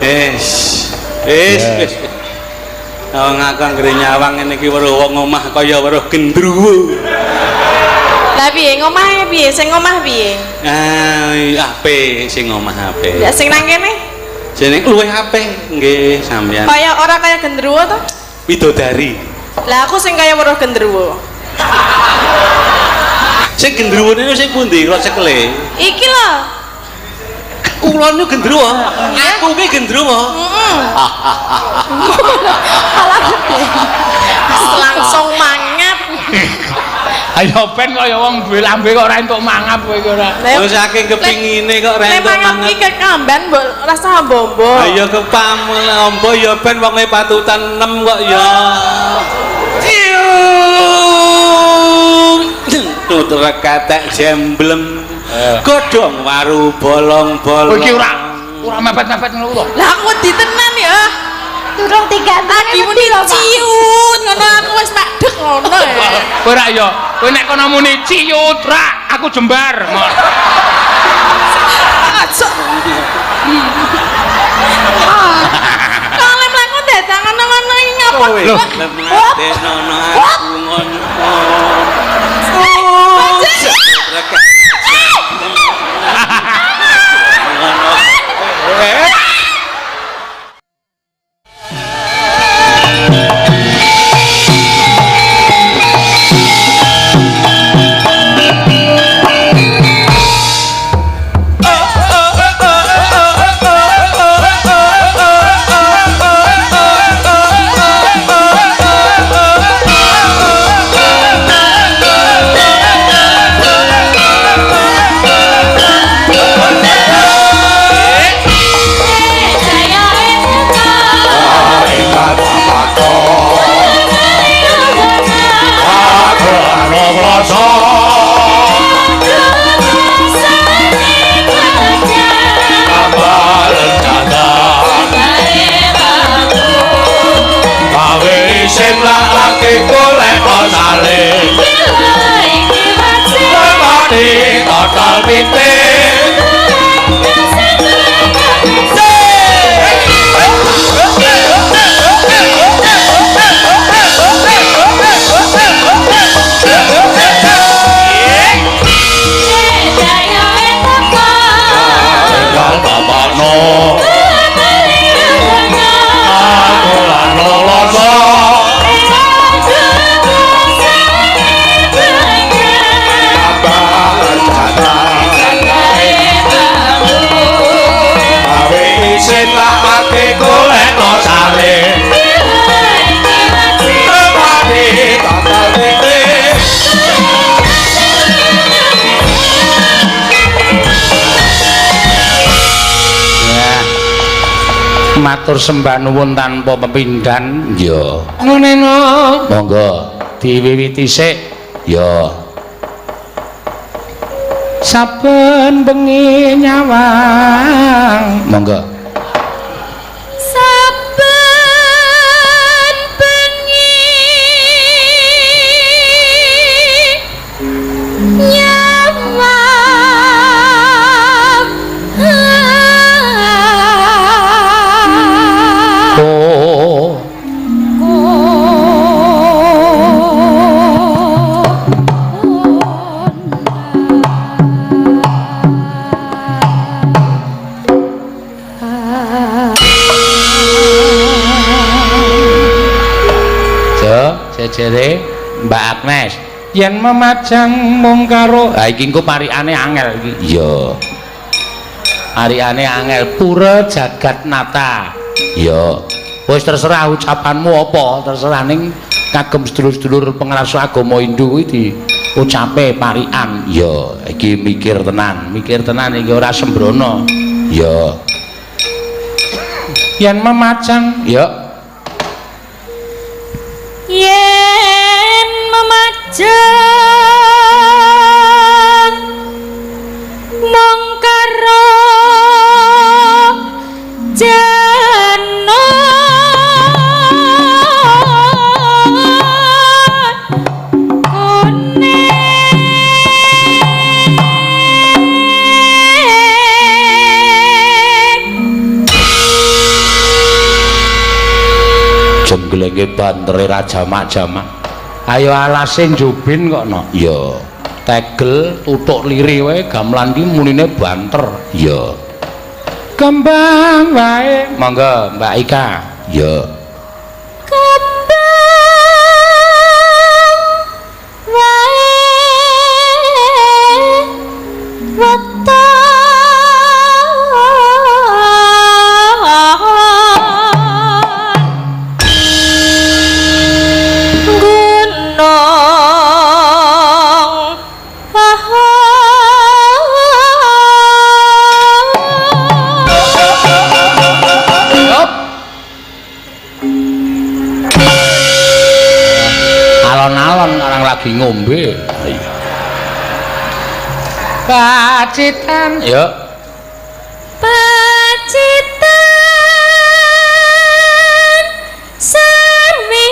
Wis. Wis, wis. Wong aku anggere nyawang ngene iki weruh wong omah kaya weruh gendruwo. Lah piye ngomahe piye? Sing ngomah piye? Ah, apik sing omah apik. Ya sing nang kene Jeneng luwih apik nggih sampeyan. kaya ora kaya gendruwo to? Widodari. Lah aku sing kaya weruh gendruwo. Sing gendruwo niku sing pundi kula cekle? Iki lho. Kula niku gendruwo. Aku ki gendruwo. Heeh. Langsung mangap. Ayo ben kaya wong duwe lambe kok ora entuk mangap kowe iki ora. Wong saking kepingine kok ora Lek entuk mangap mangap. ki kekamban mbok rasa bombo. Ayo kepamul ombo ya ben wonge patutan 6 kok ya. Tutur katek jemblem. Godhong waru bolong-bolong. Kowe iki ora mepet-mepet ngono to. Lah aku wedi tenan ya. Durung diganti Lagi muni ciut ngono aku wis tak dek ngono ya. Kowe ora ya, kowe nek kono muni ciut rak, aku jembar. Aja. Kalau mlaku dadak ngono-ngono iki ngapa? Kowe Loh. lemlatenono aku ngono. Ngono. Matur sembah nuwun tanpa pepindhan. Ya. Ngene no. Monggo diwiwiti sik. Ya. Saben bengi nyawang. Monggo. Saben bengi nyawang. Oh. Jejere Mbak Agnes yen memajang mung karo ha iki engko parikane angel iki. Iya. Parikane angel pura jagat nata. Iya. Wis terserah ucapanmu apa, terserah ning kagem sedulur-sedulur pengrasa agama Hindu kuwi diucape parikan. Iya, iki mikir tenan iki ora sembrono. Iya. Yen memajang ya yen memajang mung karo janur kuning. Jengglenge bantere ra jamak-jamak. Ayo alase njubin kok no. Iya. Tegel tutuk liri wae gamelan ki munine banter. Iya. Kembang wae. Monggo Mbak Ika. Iya. Kembang wae weton gunung. Hop. Alon-alon orang lagi ngombe. Ayo. Pacitan, yuk. Pacitan sami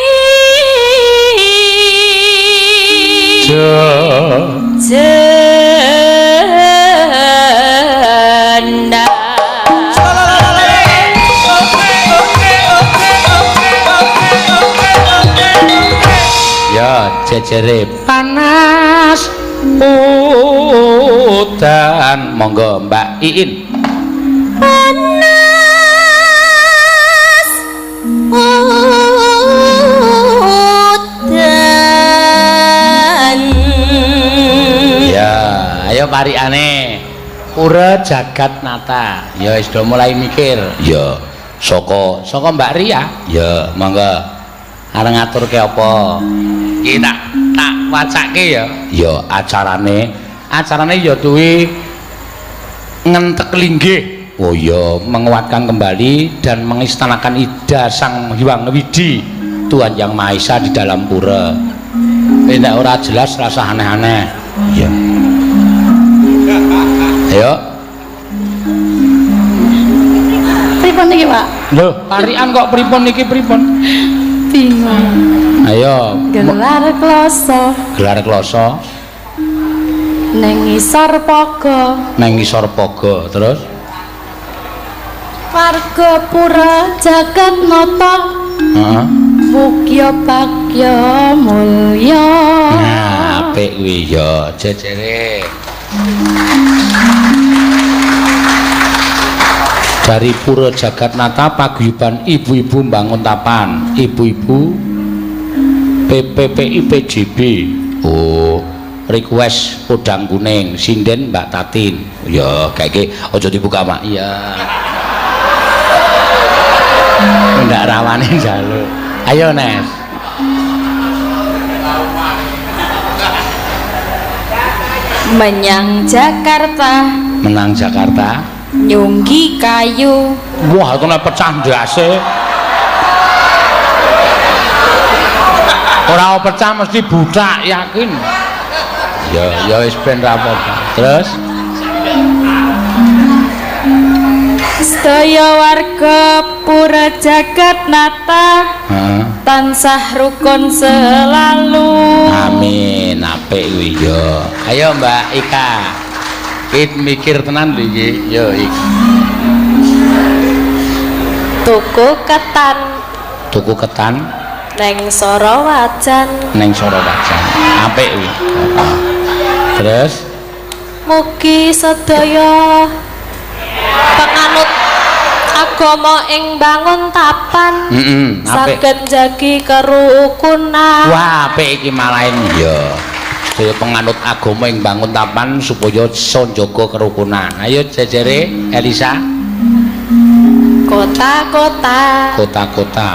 jenda. Ya, jejere panas udan. Monggo Mbak Iin. Panas udan. Ya, ayo parikane. Pura Jagat Nata. Ya wis do mulai mikir. Ya, saka saka Mbak Ria. Ya, monggo. Arep ngaturke apa? Iki tak tak wacake ya. Ya, acarane. Acarane ya kuwi ngentek linggih. Oh ya, menguatkan kembali dan mengistanakan Ida Sang Hyang Widi, Tuhan Yang Maha Esa di dalam pura. Nek ora jelas rasa aneh-aneh. Iya. Ayo. Pripun niki, Pak? Lho, parikan kok pripun niki pripun? Bingung. Ayo, Gelar kloso gelar kloso neng ngisor pogo, nang ngisor pogo, terus warga pura jagat nata, heeh. Mugya bagya mulya. Nah, apik kuwi ya, jejere. Dari Pura Jagatnata paguyuban ibu-ibu Banguntapan, ibu-ibu PPPI PJB. Oh, request podang kuning, sinden Mbak Tatin. Ya, kayak aja dibuka, Mak. Iya. Ndak rawane njaluk. Ayo, Nes. Menyang Jakarta, Menang Jakarta. Nyunggi kayu. Wah, itu nek pecah ndase. Ora pecah mesti budak yakin. Ya, ya wis ben ra apa-apa. Terus sedaya warga Pura Jagat Nata heeh. tansah rukun selalu. Amin, apik kuwi ya. Ayo Mbak Ika. Iki mikir tenan lho iki. Yo iki. Tuku ketan Tuku ketan neng Sorowajan, neng Sorowajan. Apik kuwi. Heeh. Terus mugi sedaya penganut agama ing Banguntapan heeh, apik. saged njagi kerukunan. Wah, apik iki malahin ya. Sedaya penganut agama ing Banguntapan supaya iso njaga kerukunan. Ayo jejere Elisa, Kota-kota kota-kota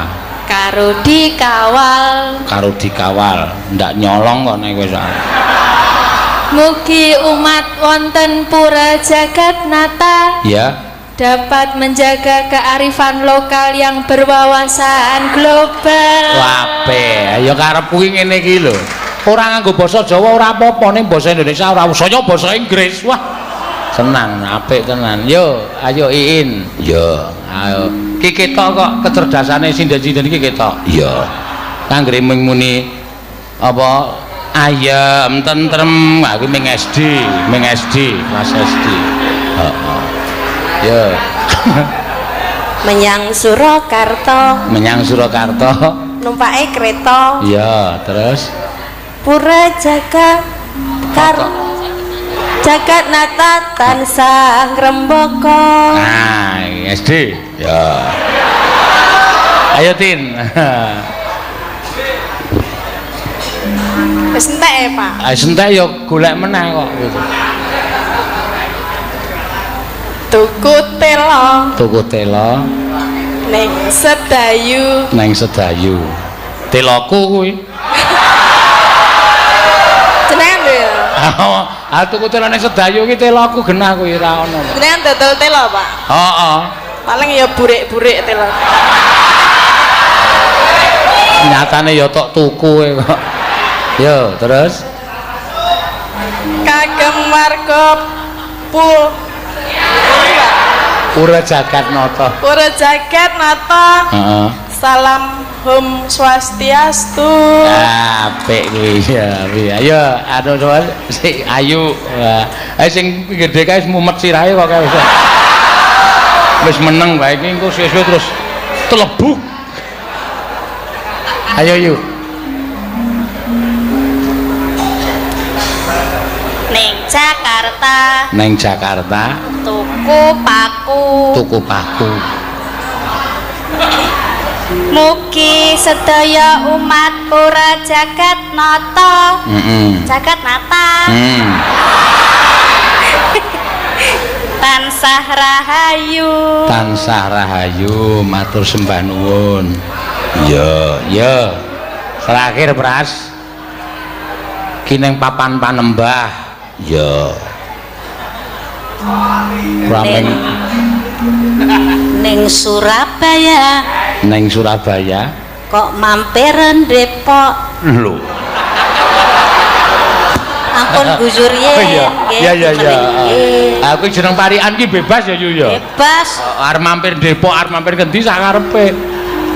karo dikawal, karo dikawal, ndak nyolong kok nek wis. Mugi umat wonten Pura Jagat Nata Ya, dapat menjaga kearifan lokal yang berwawasan global. Wah, apik. Ya karep kuwi ngene iki lho. Ora nganggo basa Jawa ora apa-apa, ning basa Indonesia ora usah basa Inggris. Wah. Senang, apik tenan. Yo, ayo Iin. Yo, ayo. Ki ketok kok kecerdasane sinden-sinden iki ketok. Iya. Anggere mung muni apa ayem tentrem, aku ming SD, ming SD, kelas SD. Heeh. Yo. Menyang Surakarta. Menyang Surakarta. Numpake kereta. Iya, terus Pura Jaga Kar Jagat Nata tansah ngrembaka. Nah, SD. Ya. Ayo Tin. Wis entek ya, Pak. Ah, entek ya golek meneh kok gitu. Tuku telo. Tuku telo ning Sedayu. Ning Sedayu. Teloku kuwi. Jenengan lho ya. Ah, tuku telo ning Sedayu ki teloku genah kuwi ora ono. Jenengan dodol telo, Pak? Heeh. Paling ya burik-burik telo. Nyatane ya tok tuku kok. Yo, terus kagem warga Pura Jagat Nata. Pura Jagat Nata. Heeh. Salam Hum Swastiastu. Apik kuwi ya. Ayo anu sik ayu. Ayo sing gedhe kae wis mumet sirahe kok kae wis. Wis meneng wae iki engko suwe-suwe terus telebuk. Ayo yuk. Ning Jakarta. Neng Jakarta. Tuku paku. Tuku paku. Mugi sedaya umat Pura Jagat Nata. Jagat Nata. Tansah rahayu. Tansah rahayu, matur sembah nuwun. Iya, iya. Terakhir Pras. Ki ning papan panembah. Iya. Rameng ning Surabaya. Ning Surabaya kok mampir Depok. Lho. Ampun gusur ye. Oh iya. Iya iya iya. Aku jeneng parikan ki bebas ya Yu ya. Bebas. Arep mampir Depok, arep mampir ngendi sak karepe.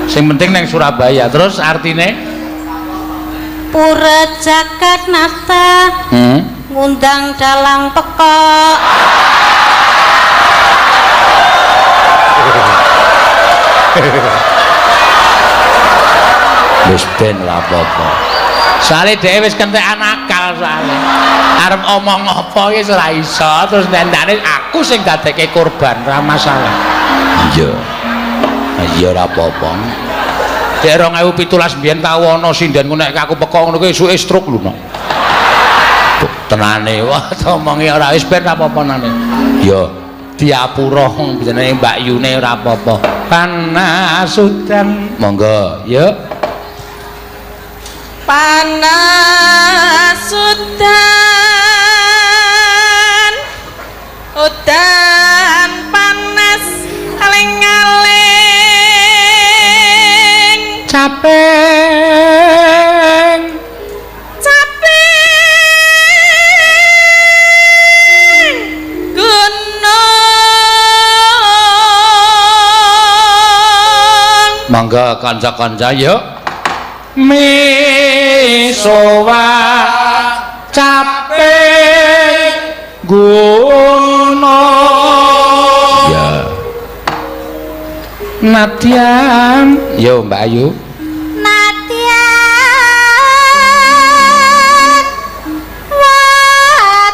Sing penting neng Surabaya. Terus artine Pura Jagat Nata. Ngundang dalang pekok. Wis ben ora apa-apa. Soale dhewe wis kentekan akal soale. Arep omong apa iki ora iso, terus nendane aku sing dadekke korban, ora masalah. Iya. Iya ora apa-apa. Dek 2017 mbiyen tau ana sinden ku nek aku pekok ngono kuwi esuke stroke lho no. Tenane wah omongi ora wis ben ora apa-apa nane. Ya diapura jenenge Mbak Yune ora apa-apa. Panasudan monggo yuk. Panasudan udan panas aling-aling capeng capeng gunung. Monggo kanca-kanca yuk. Misowa capeng gunung. Ya. Nadyan, yo Mbak Ayu. Nadyan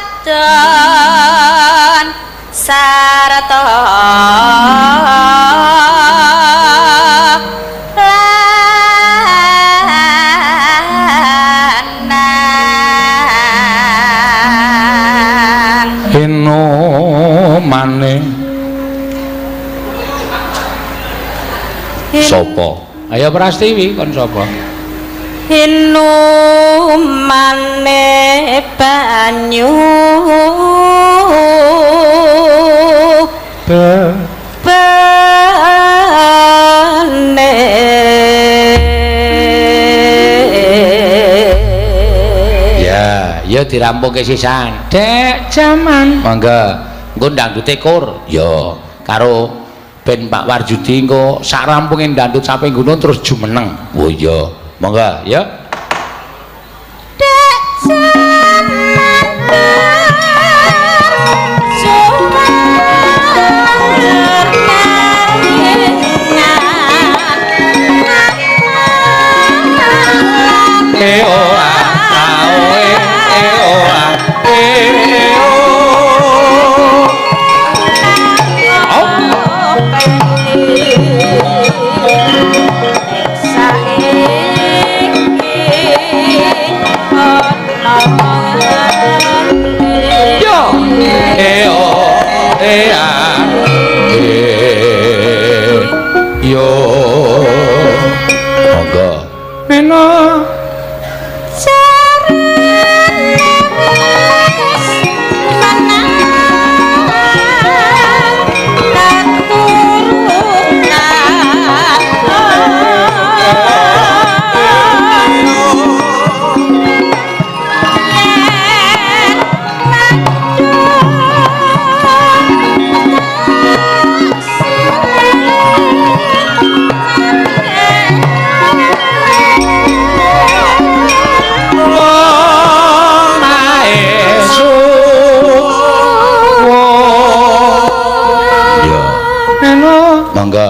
wadon sarta lanang Inomane sapa? Ayo Prastiwi kon sapa? Inumane banyu bene. Ya, ya dirampungke sisan. Dek jaman. Monggo. Engko ndangdute kur. Ya, karo ben Pak Warjudi engko sak rampunge ndangdut sampe gunung terus jumeneng. Oh iya. Monggo, ya. Dek jaman Yo. Monggo. Nena. Monggo.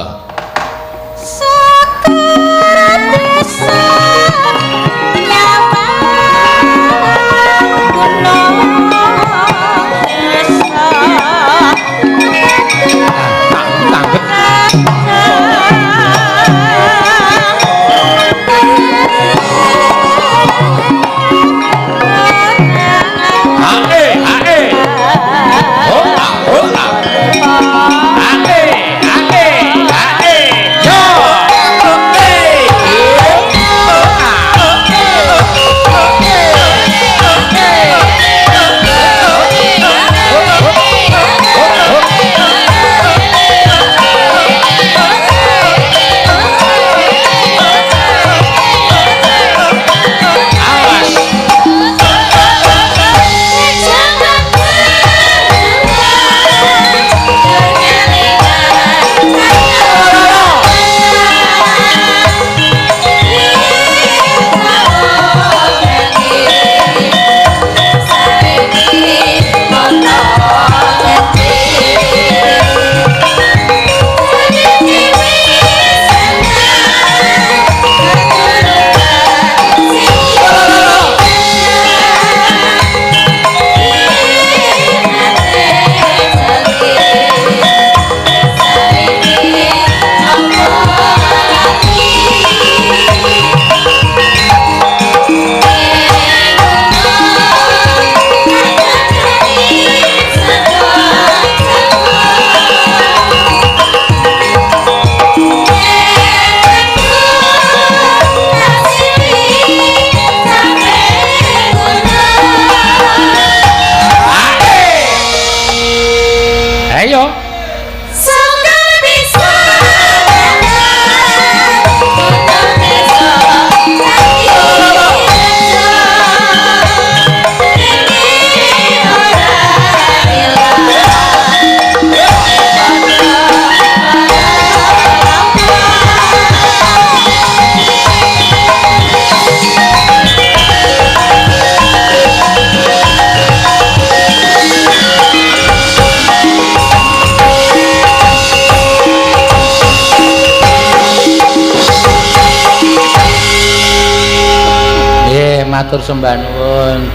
Matur sembah nuwun.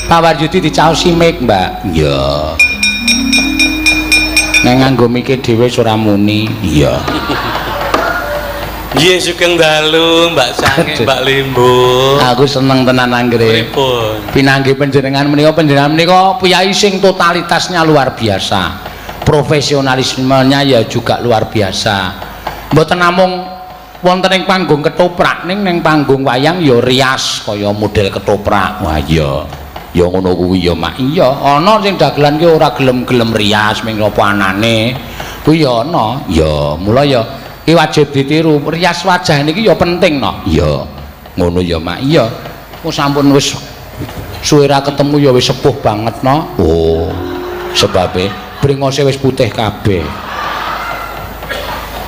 Pak Waryudi dicaosi mik, Mbak. Iya. Nek nganggo mike dhewe ora muni. Iya. Nggih sugeng dalu Mbak Sange, Mbak Limbo. Aku seneng tenan anggere. Pripun? Pinanggih panjenengan menika piyai sing totalitasnya luar biasa. Profesionalismenya ya juga luar biasa. Mboten namung wonten ing panggung ketoprak ning ning panggung wayang ya rias kaya model ketoprak. Wah iya. Ya ngono kuwi ya Mak. Iya, ana sing dagelan ki ora gelem-gelem rias ming apa anane. Kuwi ya ana. Ya, mula ya ki wajib ditiru. Rias wajah niki ya penting no. Iya. Ngono ya Mak. Iya. Ku sampun wis suwe ra ketemu ya wis sepuh banget no. Oh. Sebabe brengose wis putih kabeh.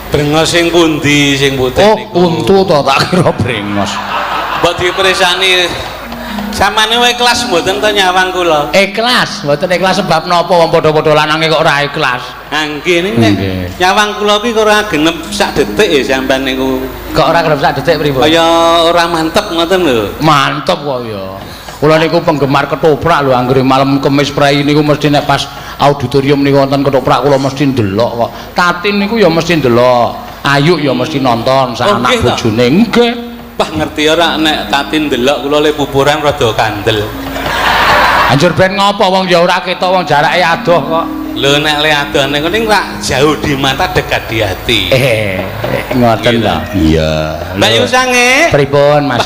Brengos sing pundi sing putih niku? Oh, untu to tak kira brengos. Mbok dipersani samane wae ikhlas mboten to nyawang kula? Ikhlas, mboten ikhlas sebab napa wong padha-padha lanange kok ora ikhlas. Ha nggih ning nyawang kula ki ora genep sak detik ya sampean niku. Kok ora genep sak detik pripun? Kaya ora mantep ngoten lho. Mantep kok ya. Kula niku penggemar ketoprak lho, anggere malam Kemis prei niku mesti nek pas auditorium niku wonten ketoprak kula mesti ndelok kok. Tatin niku ya mesti ndelok, Ayu ya mesti nonton sak anak bojone. Nggih. Wah ngerti ora nek Tatin ndelok kula le pupuran rada kandel. Anjur ben ngopo wong ya ora ketok wong jarake adoh kok. Lho, nek le adoh niku ning rak jauh di mata dekat di hati. Ngoten Gitu. lho. Iya. Mbak Yu Sange. Pripun, Mas?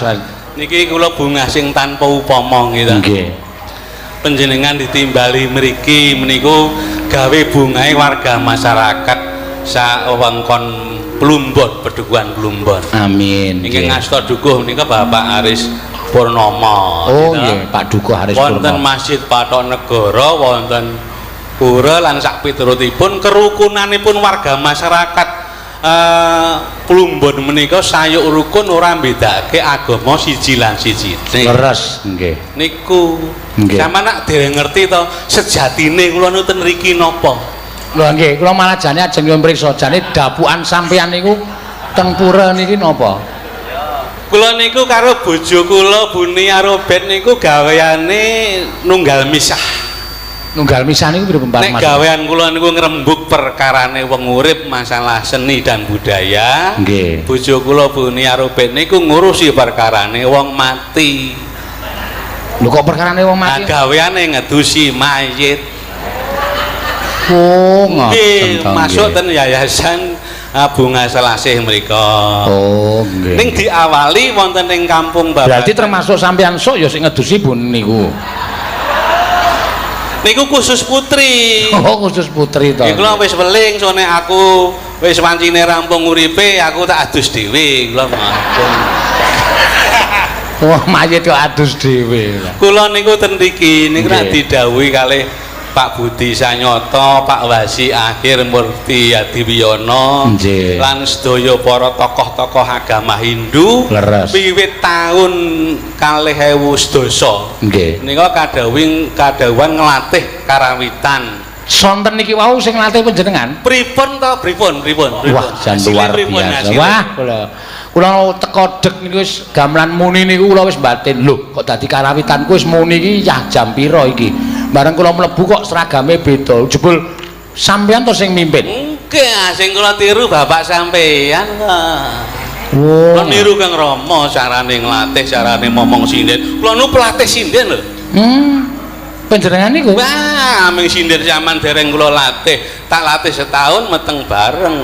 Niki kula bungah sing tanpa upama gitu. Nggih. Panjenengan ditimbali mriki meniku gawe bungahe warga masyarakat sak wewengkon Plumbon, Pedukuhan Plumbon. Amin. Ingkang ngasta dukuh menika Bapak Aris Purnomo. Oh gitu. nggih, Pak Dukuh Aris Wonten Purnomo. Masjid Patok Negara, wonten pura lan sak piturutipun kerukunanipun warga masyarakat Plumbon menika sayuk rukun, ora mbedake agama siji lan siji. Leres nggih. Niku Nggih. sampeyan nak dereng ngerti to sejatine kula nu ten mriki napa? Lho nggih, kula malah jane ajeng nyuwun priksa, jane dapukan sampeyan niku teng pura niki napa? Kula niku karo bojo kula Buni Arobet niku gaweane nunggal misah. Nunggal misah niku pripun, Pak Nek Mas? gawean kula niku ngrembug perkarane wong urip, masalah seni dan budaya. Nggih. Bojo kula Buni Arobet niku ngurusi perkarane wong mati. Lho, kok perkarane wong Nah, mati? gaweane ngedusi mayit. Oh, ngoten Nggih, to, masuk nggih. ten yayasan Bunga Selasih mriku. Oh, nggih. Ning diawali wonten ing kampung Bapak. Berarti termasuk sampeyan sok ya sing ngedusi bun niku. Niku khusus putri. Oh, khusus putri to. Nggih, kula wis weling sone aku wis wancine rampung uripe, aku tak adus dhewe kula ngoten. Wah, mayit kok adus dhewe. Kula niku ten mriki niku nek Nggih. didhawuhi kalih Pak Budi Sanyoto, Pak Wasi Akhir Murti Adiwiyono lan sedaya para tokoh-tokoh agama Hindu wiwit taun 2010 menika kadhawuhi kadhawuhan nglatih karawitan. Sonten niki wau sing nglatih panjenengan? Pripun to? Pripun? Pripun? Pripun? Wah, jan Hasilnya luar pripun, biasa. hasilnya? Wah, kula teko dek niku wis gamelan muni niku kula wis batin. Lho, kok dadi karawitanku wis muni iki yah jam pira iki? Bareng kula mlebu kok seragame beda. Jebul sampeyan to sing mimpin? Nggih, sing kula tiru bapak sampeyan kok. Oh. Kula niru Kang Rama carane nglatih, carane momong sinden. Kula nu pelatih sinden lho. Panjenengan niku? Wah, aming sinden zaman dereng kula latih. Tak latih setahun meteng bareng.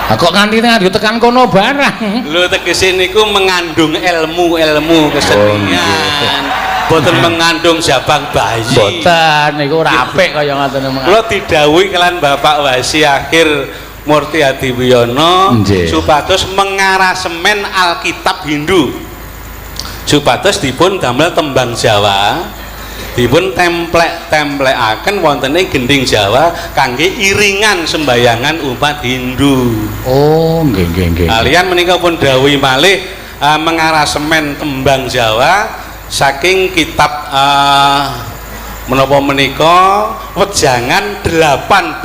Lah kok nganti nganggo tekan kono barang. Lho, tegese niku mengandung ilmu-ilmu kesenian. Boten mengandung jabang bayi. Boten, niku ora apik kaya ngoten. Kula didhawuhi kalian Bapak Wasi Akhir Murti Adiwiyono supados mengarasemen Alkitab Hindu. Supados dipun damel tembang Jawa, dipun templek-templekaken wonten ing gending Jawa kangge iringan sembayangan umat Hindu. Oh, nggih nggih nggih. Kalian menika pun dawuhi malih mengarasemen tembang Jawa saking kitab menapa menika wejangan 18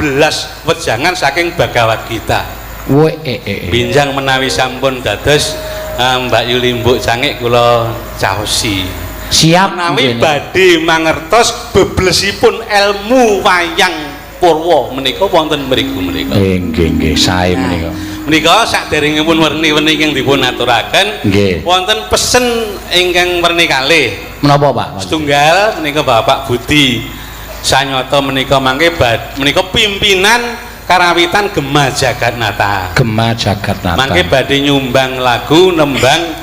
wejangan saking Bhagavad Gita. Woe eh eh. eh. Binjang menawi sampun dados Mbak Yuli Mbuk Cangik kula caosi. Siap. Menawi nggih. badhe mangertos beblesipun ilmu wayang purwa menika wonten mriku menika. Nggih nggih, sae menika. Menika saderengipun werni-werni ingkang dipun aturaken wonten pesen ingkang werni kalih. Menapa, Pak? Setunggal menika Bapak Budi Sanyoto menika mangke menika pimpinan Karawitan Gema Jagatnata. Gema Jagatnata. Mangke badhe nyumbang lagu nembang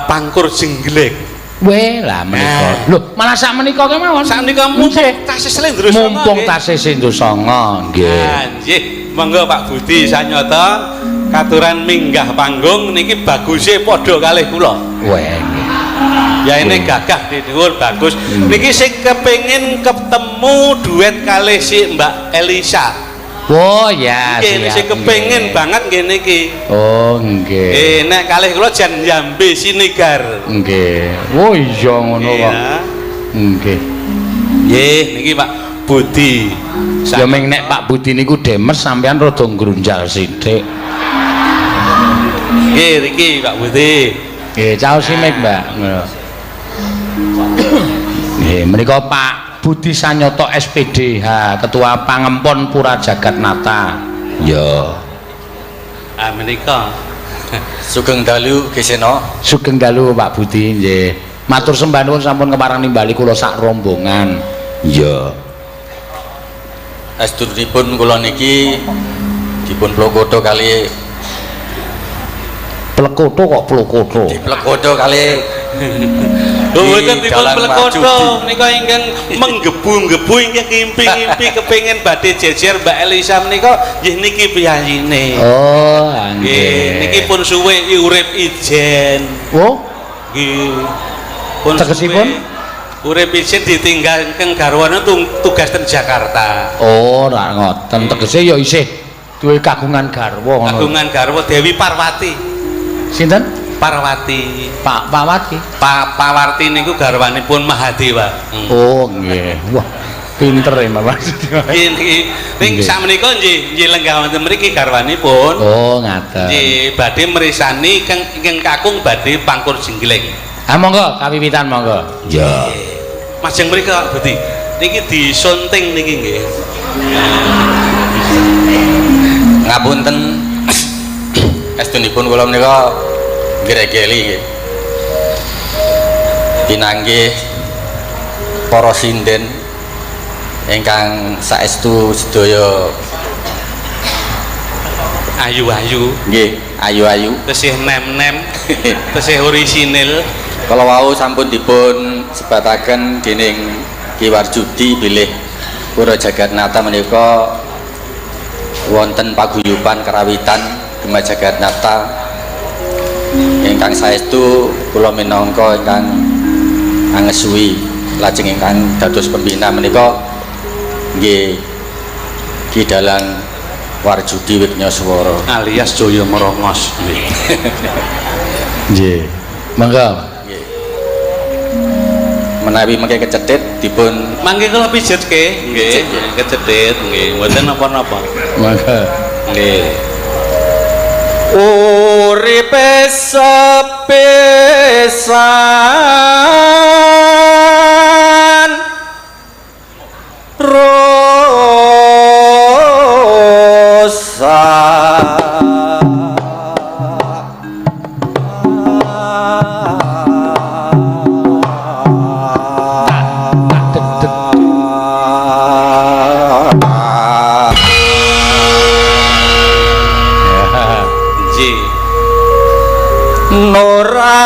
Pangkur Jengglek. Weh lah menika. Nah. Lho, malah sak menika kemawon. Sakmenika mumpung tasih Slendro Sanga, Mumpung nggih. tasih Sindu Sanga, nggih. Ah, nggih. Monggo Pak Budi Sanyoto katuran minggah panggung niki baguse padha kalih kula. Weh nggih. Ya ini gagah di dhuwur bagus. Niki sing kepengin ketemu duet kalih si Mbak Elisa. Oh ya, Nggih, siap. sing kepengin nggih. banget nggih niki. Oh, nggih. Nek kalih kula jan Jambe Sinegar. Nggih. Oh iya ngono kok. Iya. Nggih. Nggih, niki Pak Budi. Ya ming nek Pak Budi niku demes sampean rada ngrunjal sithik. Nggih, niki Pak Budi. Nggih, caos mik, Mbak. Nggih, menika Pak Budi Sanyoto SPDH, Ketua Pangempon Pura Jagatnata. Ya. Ah menika. Sugeng dalu Geseno. Sugeng dalu Pak Budi, nggih. Matur sembah nuwun sampun kepareng nimbali kula sak rombongan. Ya. Estunipun kula niki dipun plokotho kali Plekotho kok plokotho. Diplekoto kali Mboten dipun Dalang plekotho Marjudi. menika ingkang menggebu-gebu ingkang ngimpi-ngimpi kepengin badhe jejer Mbak Elisa menika nggih niki piyayine. Oh, Nggih, nggih. niki pun suwe urip ijen. Oh, Nggih. Pun Tegesipun? suwe urip ijen ditinggal keng garwane tugas ten Jakarta. Oh, rak ngoten. Tegese ya isih duwe kagungan garwa ngono. Kagungan garwa Dewi Parwati. Sinten? Parwati. Pak Pawati. Pawarti niku garwanipun Mahadewa. Oh, nggih. Wah, pinter ya Bapak. Nggih niki ning sakmenika nggih nggih lenggah wonten mriki garwanipun. Oh, ngaten. Nggih badhe mrisani keng ingkang kakung badhe pangkur jenggleng. Ah, monggo kawiwitan monggo. Ya. Majeng mriki Pak Budi. Niki disunting niki nggih. Ngapunten estunipun kula menika gregeli nggih. Pinanggih para sinden ingkang saestu sedaya Ayu-ayu, nggih ayu-ayu. Tesih nem-nem, tesih orisinil. Kala wau sampun dipun sebataken dening Ki Warjudi bilih Pura Jagatnata menika wonten paguyuban karawitan Gema Jagatnata ingkang saestu kula minangka ingkang angesuwi lajeng ingkang dados pembina menika nggih Ki Dalang Warjudi Wignaswara alias Jaya Merongos. Nggih. Nggih. Monggo. Nggih. Menawi mengke kecethit dipun Mangke kula pijetke nggih, kecethit nggih, mboten napa-napa. Monggo. Nggih. Uripe sepisan rusak Nggih. Nora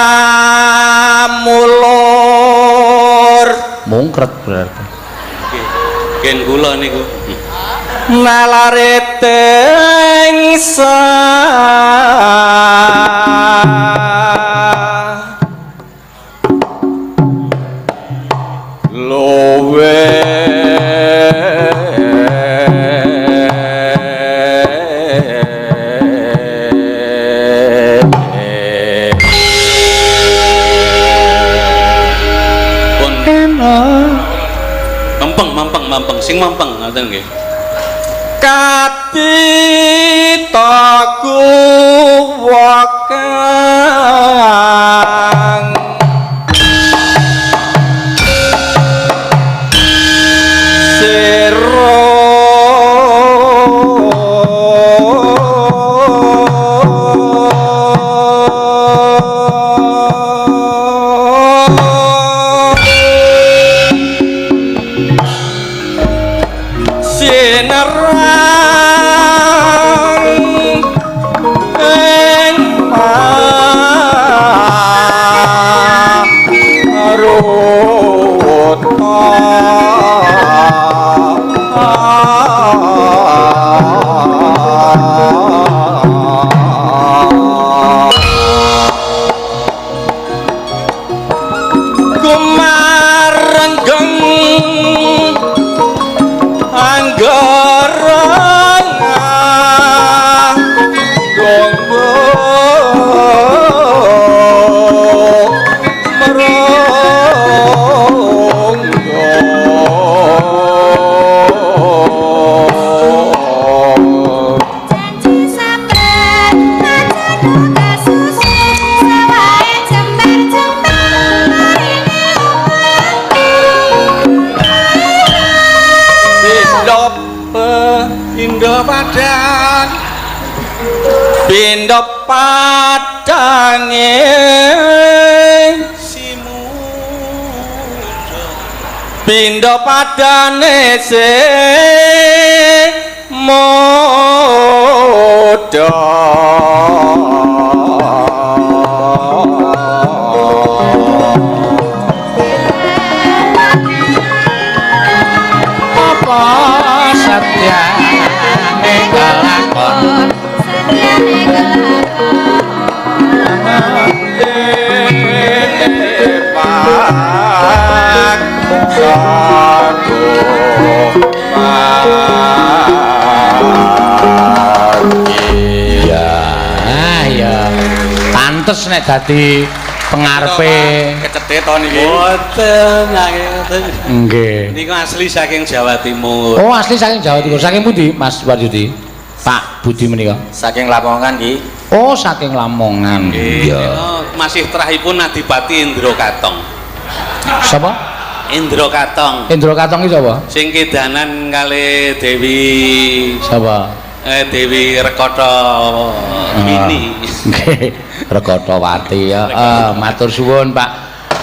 mulur Mungkret berarti. Nggih. Gen kula niku. Nalare tengsa luwe Pun mempeng mempeng mempeng sing mempeng ngoten nggih. Katitaku wakang sero sinerang ing maruta kumarenggeng anggara gonggo meronggo. Janji sampean aja kesusu sawahe jembar-jembar marine upeti. Pindha Indo padan pindha padange simujo pindha padane sing Muda. Apa satyane kelakon? Satyane kelakon. Pak satu. Ya, ya. Pantes nek dadi pengarepe. Kecethe to niki. Boten, ngoten. Nggih. Niku asli saking Jawa Timur. Oh, asli saking Jawa Timur. Saking pundi, Mas Waryudi? Pak Budi menika. Saking Lamongan ki. Oh, saking Lamongan. Iya. Masih terahipun Adipati Indra Katong. Sapa? Indra Katong. Indra Katong iki sapa? Sing kedanan kali Dewi Sapa? Dewi Rekata Mini. Nggih, Rekatawati ya. Matur suwun Pak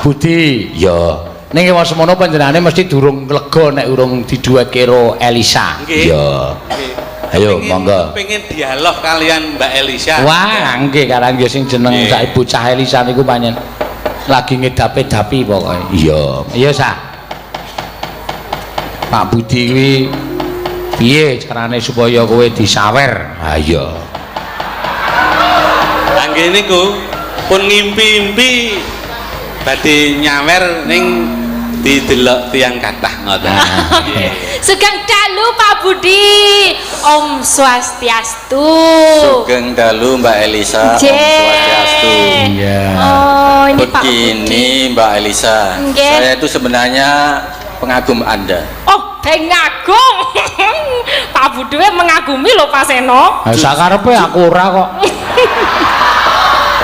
Budi. Ya. Ning wong semono panjenengane mesti durung lega nek urung diduet karo Elisa. Nggih. Ya. Ayo monggo. Pengen dialog kalian Mbak Elisa. Wah, nggih karang nggih sing jeneng sak bocah Elisa niku pancen lagi ngedapi-dapi pokoke. Iya. Iya, Sa. Pak Budi kuwi piye carane supaya kowe disawer? Ha iya. Nggih niku pun ngimpi-impi badhe nyawer ning didelok tiyang kathah ngoten. Sugeng dalu Pak Budi. Om Swastiastu. Sugeng dalu Mbak Elisa. Om Swastiastu. Iya. Oh, ini Pak Budi. Begini Mbak Elisa, Nggih. saya itu sebenarnya pengagum Anda. Oh, pengagum. Pak Budi mengagumi lho Pak Seno. Ha sakarepe aku ora kok.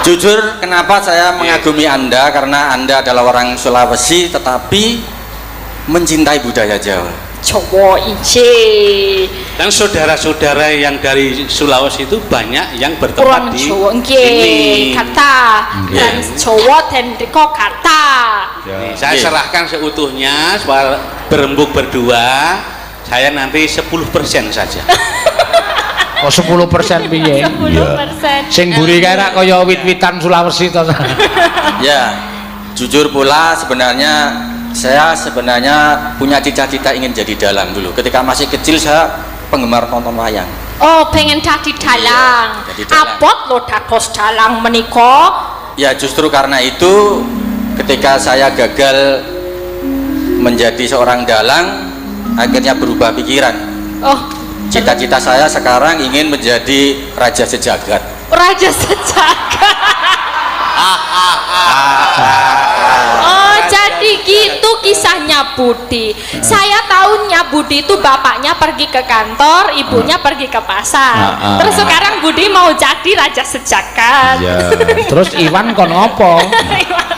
Jujur, kenapa saya mengagumi Anda? Karena Anda adalah orang Sulawesi tetapi mencintai budaya Jawa. Jawa ije. Dan saudara-saudara yang dari Sulawesi itu banyak yang bertempat Kurang di Jawa nggih, sini. kata. Dan Jawa dan riko kata. Nih, saya serahkan seutuhnya soal berembuk berdua. Saya nanti 10% saja. Oh 10% piye? 10%. Sing mburi kae rak kaya wit-witan Sulawesi to. Ya, jujur pula sebenarnya saya sebenarnya punya cita-cita ingin jadi dalang dulu. Ketika masih kecil saya penggemar nonton wayang. Oh, pengen dadi dalang. Iya, jadi dalang. Abot lho dados dalang menika. Ya, justru karena itu ketika saya gagal menjadi seorang dalang, akhirnya berubah pikiran. Oh, Cita-cita saya sekarang ingin menjadi raja sejagat. raja sejagat. Oh, jadi gitu kisahnya Budi. Saya tahunya Budi itu bapaknya pergi ke kantor, ibunya pergi ke pasar. Terus sekarang Budi mau jadi raja sejagat. Iya. Terus Iwan kon ngopo? Iwan.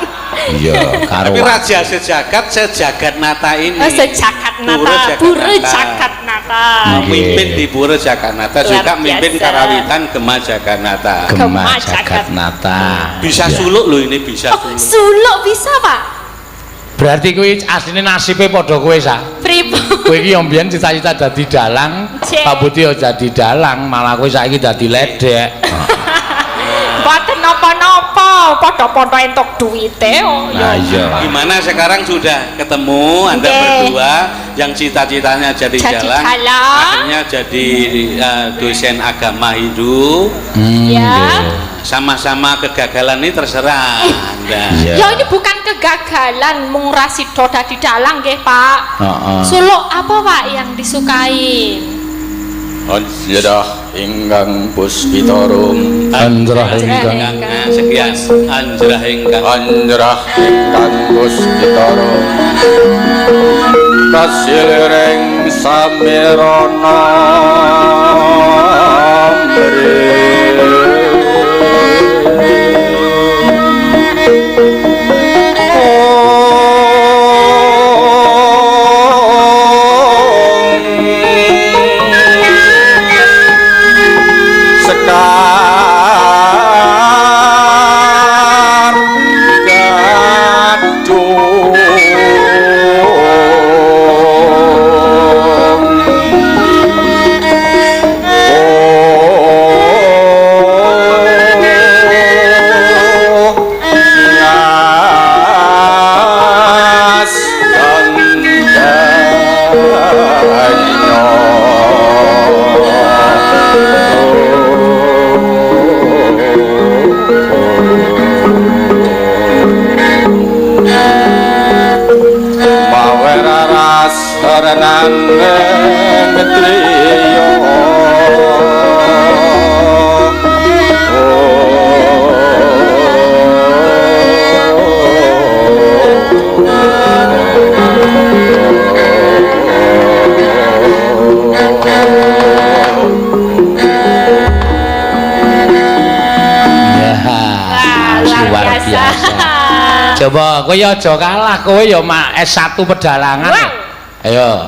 Iya, karo. Tapi raja sejagat, sejagat nata ini. Oh, sejagat nata, Pura Jagat Nata. Memimpin di Pura Jaganata juga mimpin karawitan Gema Jaganata. Gema Jaganata. Bisa suluk loh ini, bisa suluk. Suluk bisa, Pak? Berarti kuwi asline nasibe padha kowe, Sa. Pripun? Kowe iki yo mbiyen cita-cita dadi dalang, Pak Budi yo jadi dalang, malah kowe saiki dadi ledek. Mboten napa-napa, padha-padha entuk duwite. Oh, Nah, iya. Gimana sekarang sudah ketemu Anda berdua yang cita-citanya jadi dalang, akhirnya jadi dosen agama Hindu. Ya. Sama-sama kegagalan ini terserah Anda. Ya ini bukan kegagalan mung ra sida dadi dalang nggih, Pak. Suluk apa, Pak, yang disukai? Anjrah ingkang puspitarum. Anjrah ingkang sekian. Anjrah ingkang Anjrah ingkang puspitarum. Kasiliring samirana Sekar gadung Coba kowe ya aja kalah, kowe ya S1 pedalangan. Wow. Ayo.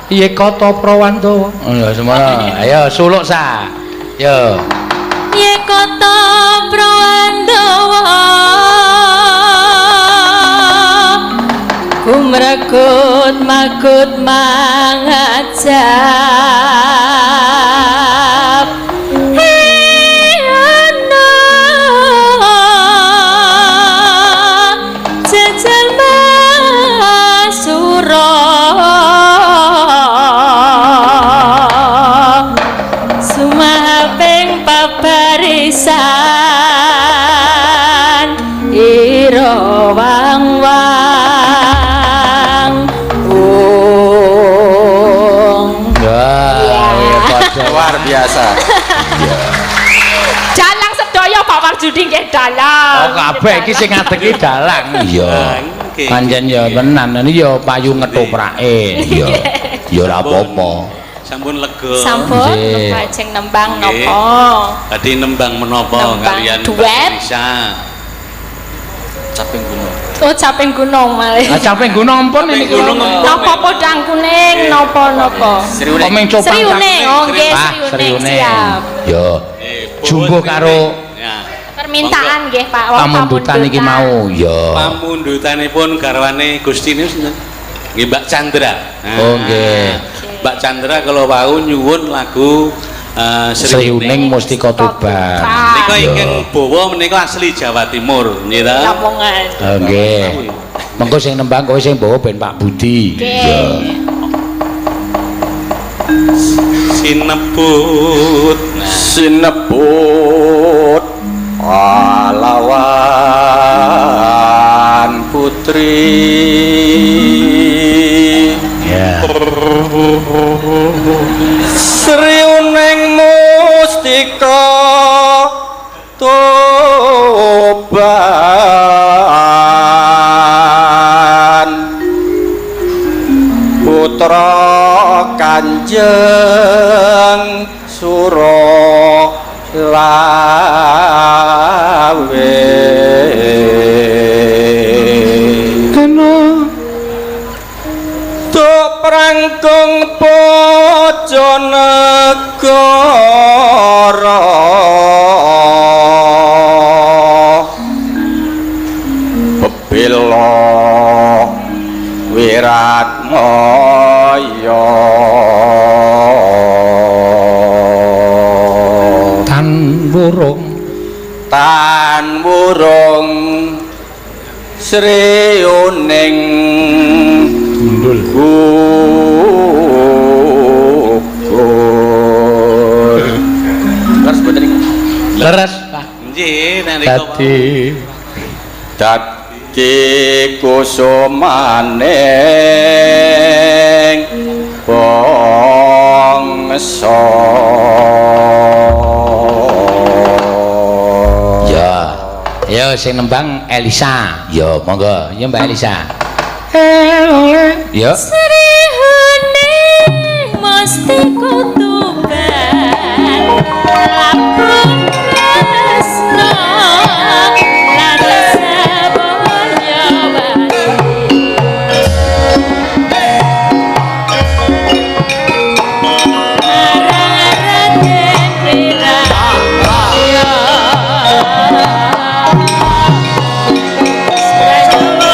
Piye kata Prawandawa? Oh ya semono. Ayo suluk sa. Yo. Ye kota Prawandawa kumrekut magut mangajab ana jajal masura sumahaping pabarisan ira wang wang ung. Wah, ya padha. Luar biasa. Dalang sedaya Pak Warjudi nggih dalang. Oh kabeh iki sing ngadegi dalang. Iya. Nggih. Pancen ya tenan, ini ya payu ngetoprake. Iya. Ya ora apa-apa. Sampun lega. Sampun Nggih. lajeng nembang Nggih. napa? Tadi nembang menapa Nembang kalian Mbak duet. Elisa? Caping gunung. Oh, caping gunung malih. Ah caping gunung ampun Caping ini. gunung ampun. Napa podang kuning napa napa? Sri Kok ming copang Sri Uning, oh nggih Ah, Sri Sri Uning Uning. siap. Yo. Jumbo karo Ya. Permintaan nggih Pak. Wong pamundutan iki mau. Yo. Pamundutanipun garwane Gusti niku sinten? Nggih Mbak Chandra. Nah, Oh, nggih. Mbak Chandra kalau wau nyuwun lagu Sri Uning Mustika Tuban. Menika Iya. ingkang bawa menika asli Jawa Timur, nggih ta? Lamongan. Oh, nggih. Mengko sing nembang kowe sing bawa ben Pak Budi. Nggih. Iya. Sinebut. Nah, Sinebut pahlawan putri. Ya. Sri Uning Mustika Tuban Putra Kanjeng Suro Lawe. Kena Tuk prangkung Bojonegoro Bebela Wiratmaya tan wurung tan wurung Sri Uning gundul. Gugur. Leres mboten niku? Leres, Pak. nggih nalika wau. Dadi Dadi kusumaning bangsa. Ya. Ya sing nembang Elisa. Ya, monggo. Ya Mbak Elisa. Ya. Sri Huning Mustika Tuban Lampung Tresno lan Sabonyowati Marang Raden Wiraya Srajawa.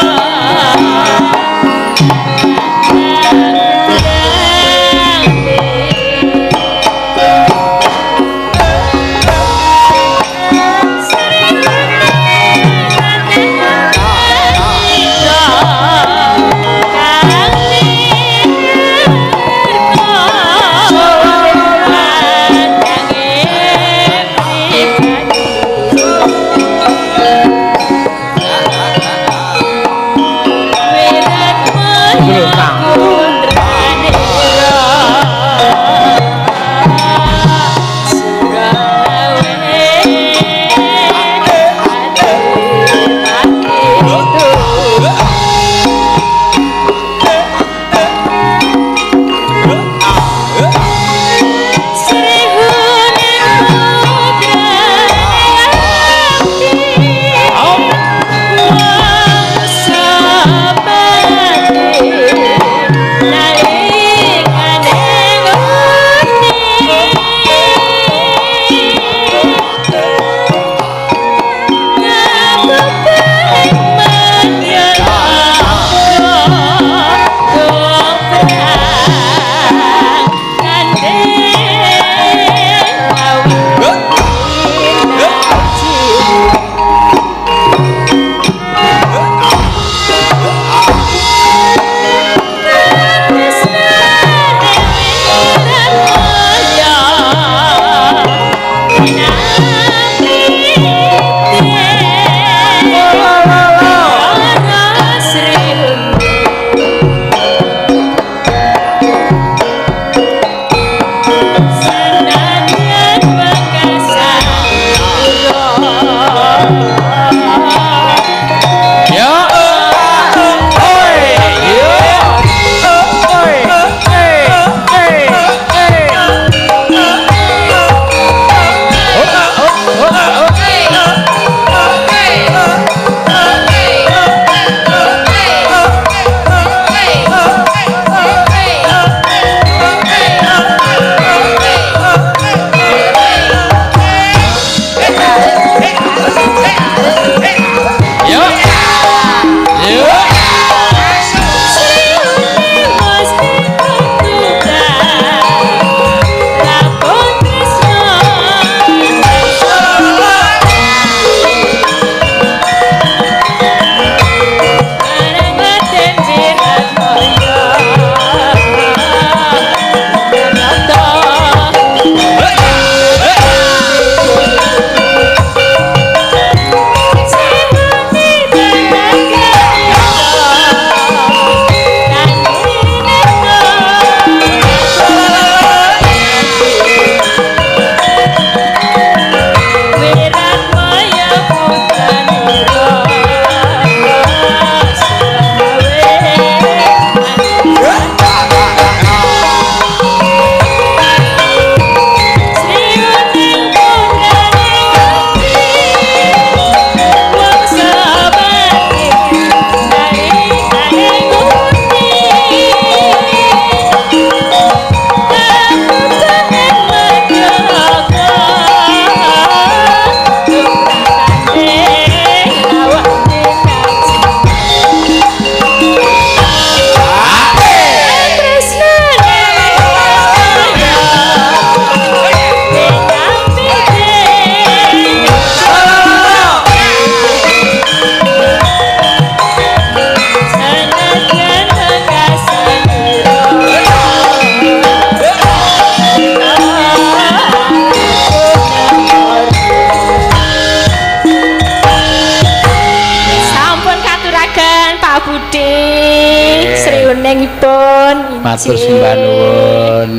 Matur sembah nuwun.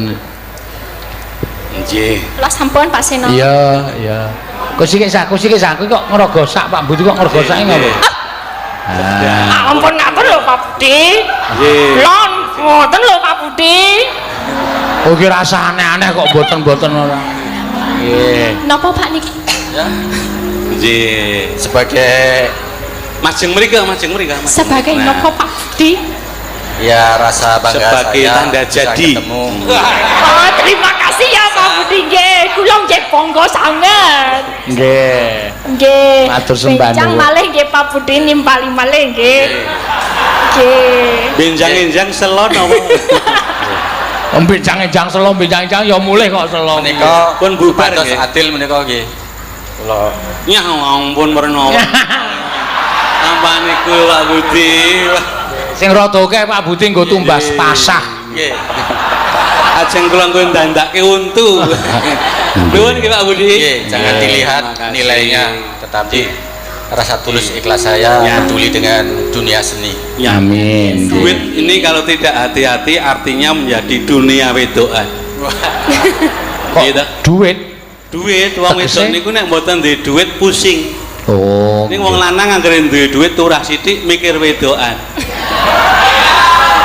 Nggih. Kula sampun Pak Seno. Iya, iya. Kok sik sak, sik sak kok ngrogosak Pak Budi kok ngrogosak ngopo? Ah, ampun ngaten lho Pak Budi. Nggih. Lon ngoten lho Pak Budi. Oh iki rasa aneh-aneh kok boten-boten ora. Nggih. Napa Pak niki? Ya. Nggih. Sebagai Majeng mriki, majeng mriki. Sebagai napa Pak Budi? Ya rasa bangga sebagai saya tanda bisa jadi. ketemu. Oh, terima kasih ya Pak Budi nggih. Kula nggih bangga sanget. Nggih. Nggih. Matur sembah Benjang nuwun. malih nggih Pak Budi nimpali malih nggih. Nggih. Benjang-enjang selo napa? Benjang-enjang selo, benjang-enjang ya mulih kok selo. Menika Pun bubar supados nggih. adil menika nggih. Kula Nyah ampun merno. Apa niku Pak Budi? Sing rada akeh Pak Budi nggo tumbas pasah. Nggih. Ajeng kula nggo ndandake untu. Nuwun nggih Pak Budi. Nggih, jangan Nggih, dilihat terima kasih. nilainya, tetapi rasa tulus ikhlas saya Ya. peduli dengan dunia seni. Ya. Amin. Duit ini kalau tidak hati-hati artinya menjadi dunia wedoan. Kok Gitu. duit? Duit wong wedok Tegese? niku nek mboten duwe duit pusing. Oh. Ning wong lanang anggere duwe duit turah sithik mikir wedoan.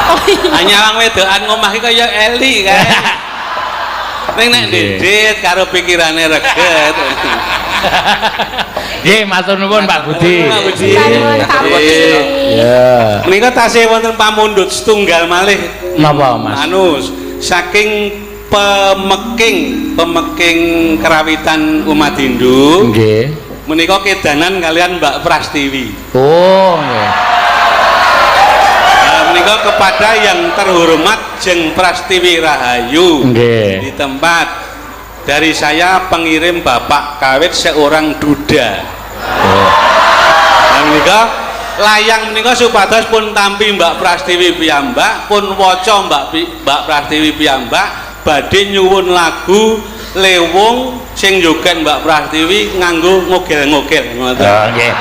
Oh iya. Hanya wong wedoan ngomah iki kaya Eli kae. Ning nek Nggih. duit karo pikirane reget. Nggih, matur nuwun Pak Budi. Pak Budi. Nuwun Pak Budi. Ya. Menika tasih wonten pamundhut setunggal malih. Napa, Mas? Anu saking pemeking kerawitan umat Hindu. Nggih. Menika kedanan kalian Mbak Prastiwi. Oh, nggih. Nah, menika kepada yang terhormat Jeng Prastiwi Rahayu. Nggih. Di tempat dari saya pengirim Bapak Kawit seorang duda. Oh. Nah, menika layang menika supados pun tampi Mbak Prastiwi piyambak, pun waca Mbak Prastiwi piyambak badhe nyuwun lagu Lewung sing joget Mbak Prastiwi nganggo ngogel-ngogel ngoten. Oh, nggih.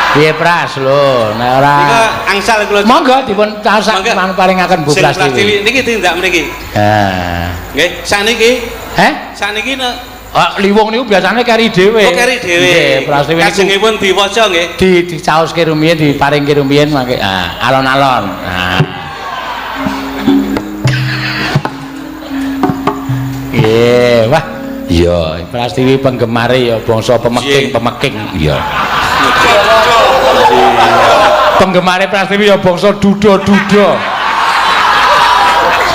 Piye Pras lho, nek ora Nika angsal kula. Monggo dipun caosak Monggo. paringaken Bu Sing Prastiwi. niki tindak mriki. Ha. Nggih, sakniki, Heh? sakniki nek Ah, liwong niku biasane keri dhewe. oh keri dhewe. Nggih, Prastiwi niku Kajengipun diwaca nggih. di dicaoske rumiyin, diparingke rumiyin mangke ah, alon-alon. Ah. Nggih, wah. Iya, Prastiwi penggemare ya bangsa pemeking-pemeking. Iya. Penggemare Prastiwi ya bangsa duda-duda.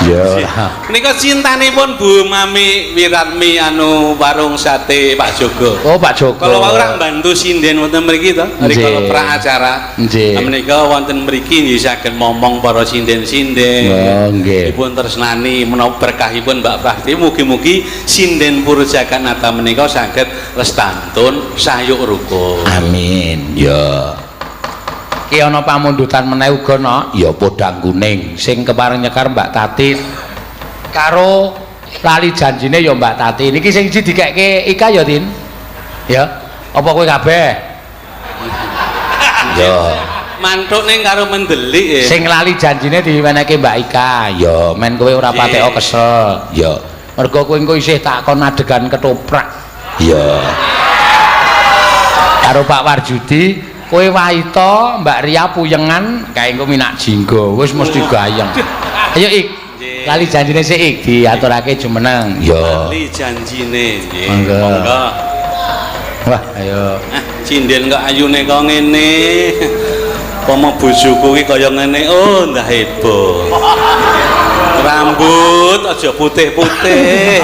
Iya. Menika cintanipun Bu Mami Wiratmi anu warung sate Pak Jogo. Oh, Pak Joko. Kalau wau ora mbantu sinden wonten mriki to, rikala Nggih. pra acara. Nggih. Menika wonten mriki nggih saged momong para sinden-sinden. Oh, nggih. Dipun tresnani menapa berkahipun Mbak Prasti mugi-mugi sinden Pura Jaganata menika saged lestantun sayuk rukun. Amin. Ya. Ki ana pamundutan meneh uga no, ya podang kuning sing kepareng nyekar Mbak Tati karo lali janjine ya Mbak Tati. Niki sing siji dikekke Ika ya, Tin. Ya. Apa kowe kabeh? Ya. Mantuk ning karo mendelik ya. Sing lali janjine diwenehke Mbak Ika. Ya, men kowe ora pateka kesel. Ya. Mergo kowe engko isih tak kon adegan ketoprak. Ya. Karo Pak Warjudi, kowe waita Mbak Ria puyengan kae engko minak jinggo. Wis mesti gayeng. Ayo Ik. Lali janjine sik Ik diaturake jumeneng. Ya. Lali janjine nggih. Monggo. Monggo. Wah, ayo. Ah, cinden kok ayune kok ngene. Pomo bojoku ki kaya ngene, oh ndah heboh. Rambut aja putih-putih.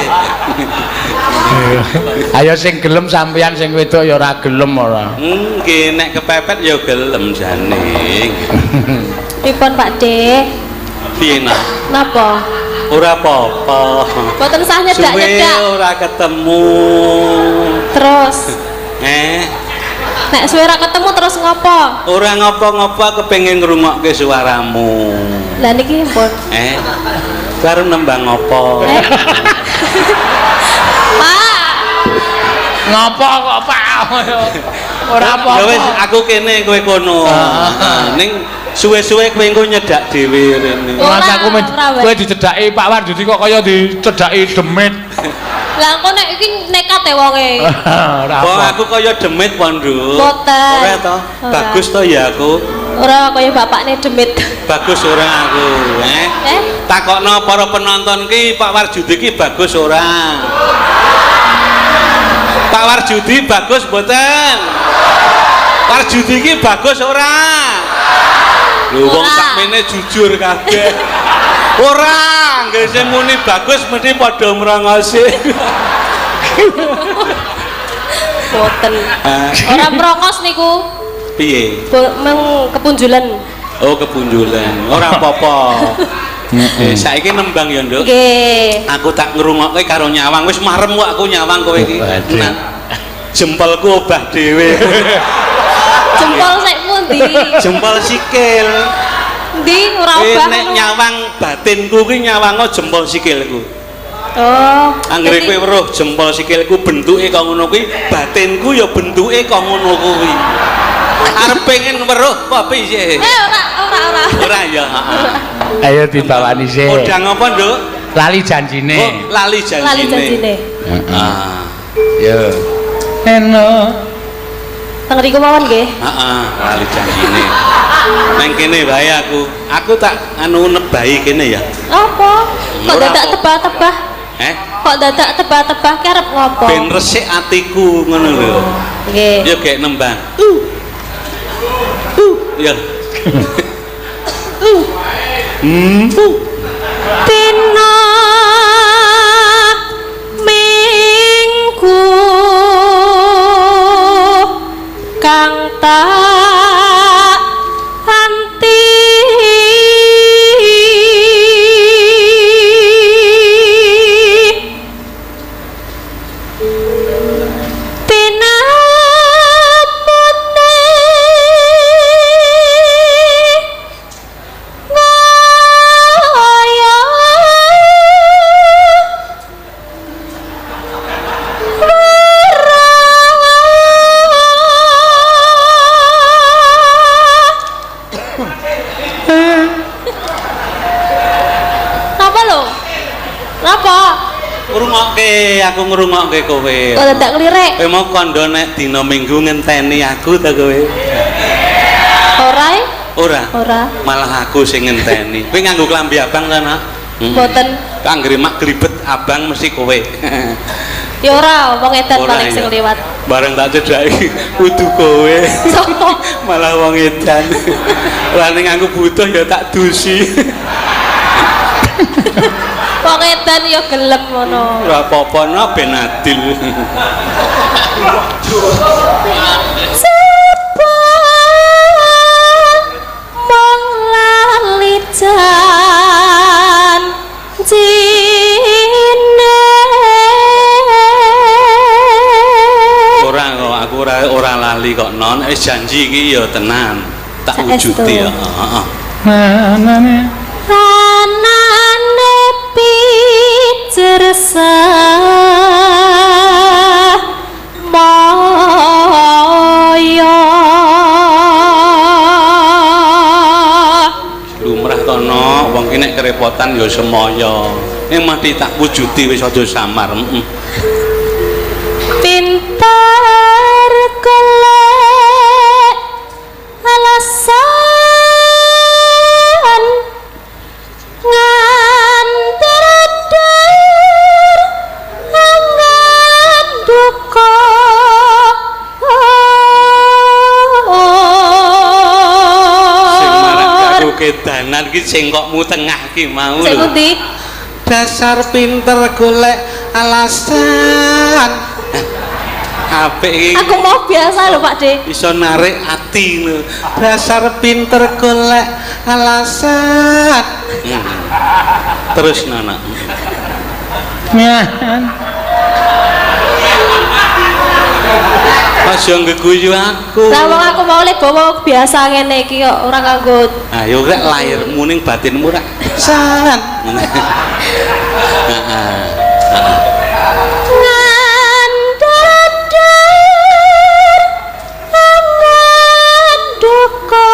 Ayo sing gelem sampeyan sing wedok ya ora gelem ora. Nggih, nek kepepet ya gelem jane. Pripun Pak De? Piye nak? Napa? Ora apa-apa. Mboten sah Suwe nyedak-nyedak. ora ketemu. Terus nek suwe ora ketemu terus ngopo? Ora ngopo-ngopo kepengin ngrungokke suaramu. Lah niki pun. Baru nembang ngopo? Pak, Ngopo kok Pak? Ora apa-apa. Ya wis aku kene kowe kono. Ah. Ning Suwe-suwe kowe engko nyedak dhewe rene. Ora, Ora aku ora, kowe dicedhaki Pak Warjudi kok kaya dicedhaki demit. Lah engko nek iki nekat e wonge. Ora Wong apa. aku kaya demit po, Nduk. Boten. Ora to? Ora. Bagus to ya aku. Ora kaya bapakne demit. Bagus ora aku, eh? Eh? Takokno para penonton ki Pak Warjudi ki bagus ora? Pak Warjudi bagus mboten? Warjudi ki bagus ora? Lho wong Ora. sakmene jujur kabeh. Ora, nggih sing muni bagus mesti padha mrongose. Boten. Ah, Ora mrongos niku. piye? Meng kepunjulan. Oh, kepunjulan. Ora apa-apa. Saiki nembang ya, Nduk. Nggih. Aku tak ngrungokke karo nyawang wis marem kok aku nyawang kowe iki. Tenan. Jempolku obah dhewe. Jempol sik pundi? Jempol sikil. Ndi ora obah Nek ngono. nyawang batinku ki nyawango jempol sikilku. Oh. Anggere kowe weruh jempol sikilku bentuke kok ngono kuwi, batinku ya bentuke kok ngono kuwi. Arep pengen weruh apa piye? Eh ora ora ora. Ora ya, heeh. Ayo dibawani sik. Podang apa, Nduk? Lali janjine. Oh, lali janjine. Lali janjine. Heeh. Ah. Yo. Eno. Teng riku mawon nggih. Heeh, lali janjine. Nang kene wae aku. Aku tak anu nebahi kene ya. Apa? Kok Ora dadak apa. tebah-tebah? Eh, Kok dadak tebah-tebah ki arep ngopo? ben resik atiku ngono lho. Nggih. Ya gek nembang. Ya. Dina Minggu kang tak anti Tinamune ngaya Napa lho? Napa? Ngrungokke, aku ngrungokke kowe. Kok dadak ngelirik? Kowe mau kandha nek dina Minggu ngenteni aku ta kowe? Ora e? Ora. Ora. Malah aku sing ngenteni. Kowe nganggo klambi abang ta, Nak? Mboten. Anggere mak gribet abang mesti kowe. Ya ora, wong edan Ora, paling sing ya. liwat. Bareng tak cedhaki kudu kowe. Sopo? Malah wong edan. Lah ning aku butuh ya tak dusi. Wong edan ya gelem ngono. Ora apa-apa no ben adil. Sebab mong lali janjine. Ora kok aku ora lali kok non. Wis janji iki ya tenan. Tak Saestu. wujudi ya. Heeh. Manane. Ranane pijer moyo. Lumrah to no, wong ki nek kerepotan ya semaya. Ning mati tak wujudi wis aja samar. Heeh. Pinter golek alasan nganter angan duka. Sing marake aku kedanan ki cengkokmu tengah ki mau Sing lho. pundi? Dasar pinter golek alasan. Apik iki. Aku mau biasa lho Pak De. Iso narik ati lho. Dasar pinter golek alasan. Terus Nana. Nyan. Aja nggeguyu aku. Lah wong aku mau lek bawa biasa ngene iki kok ora nganggo. Ayo rek lahirmu ning batinmu rek. San. Heeh. Ngandadar angan duka.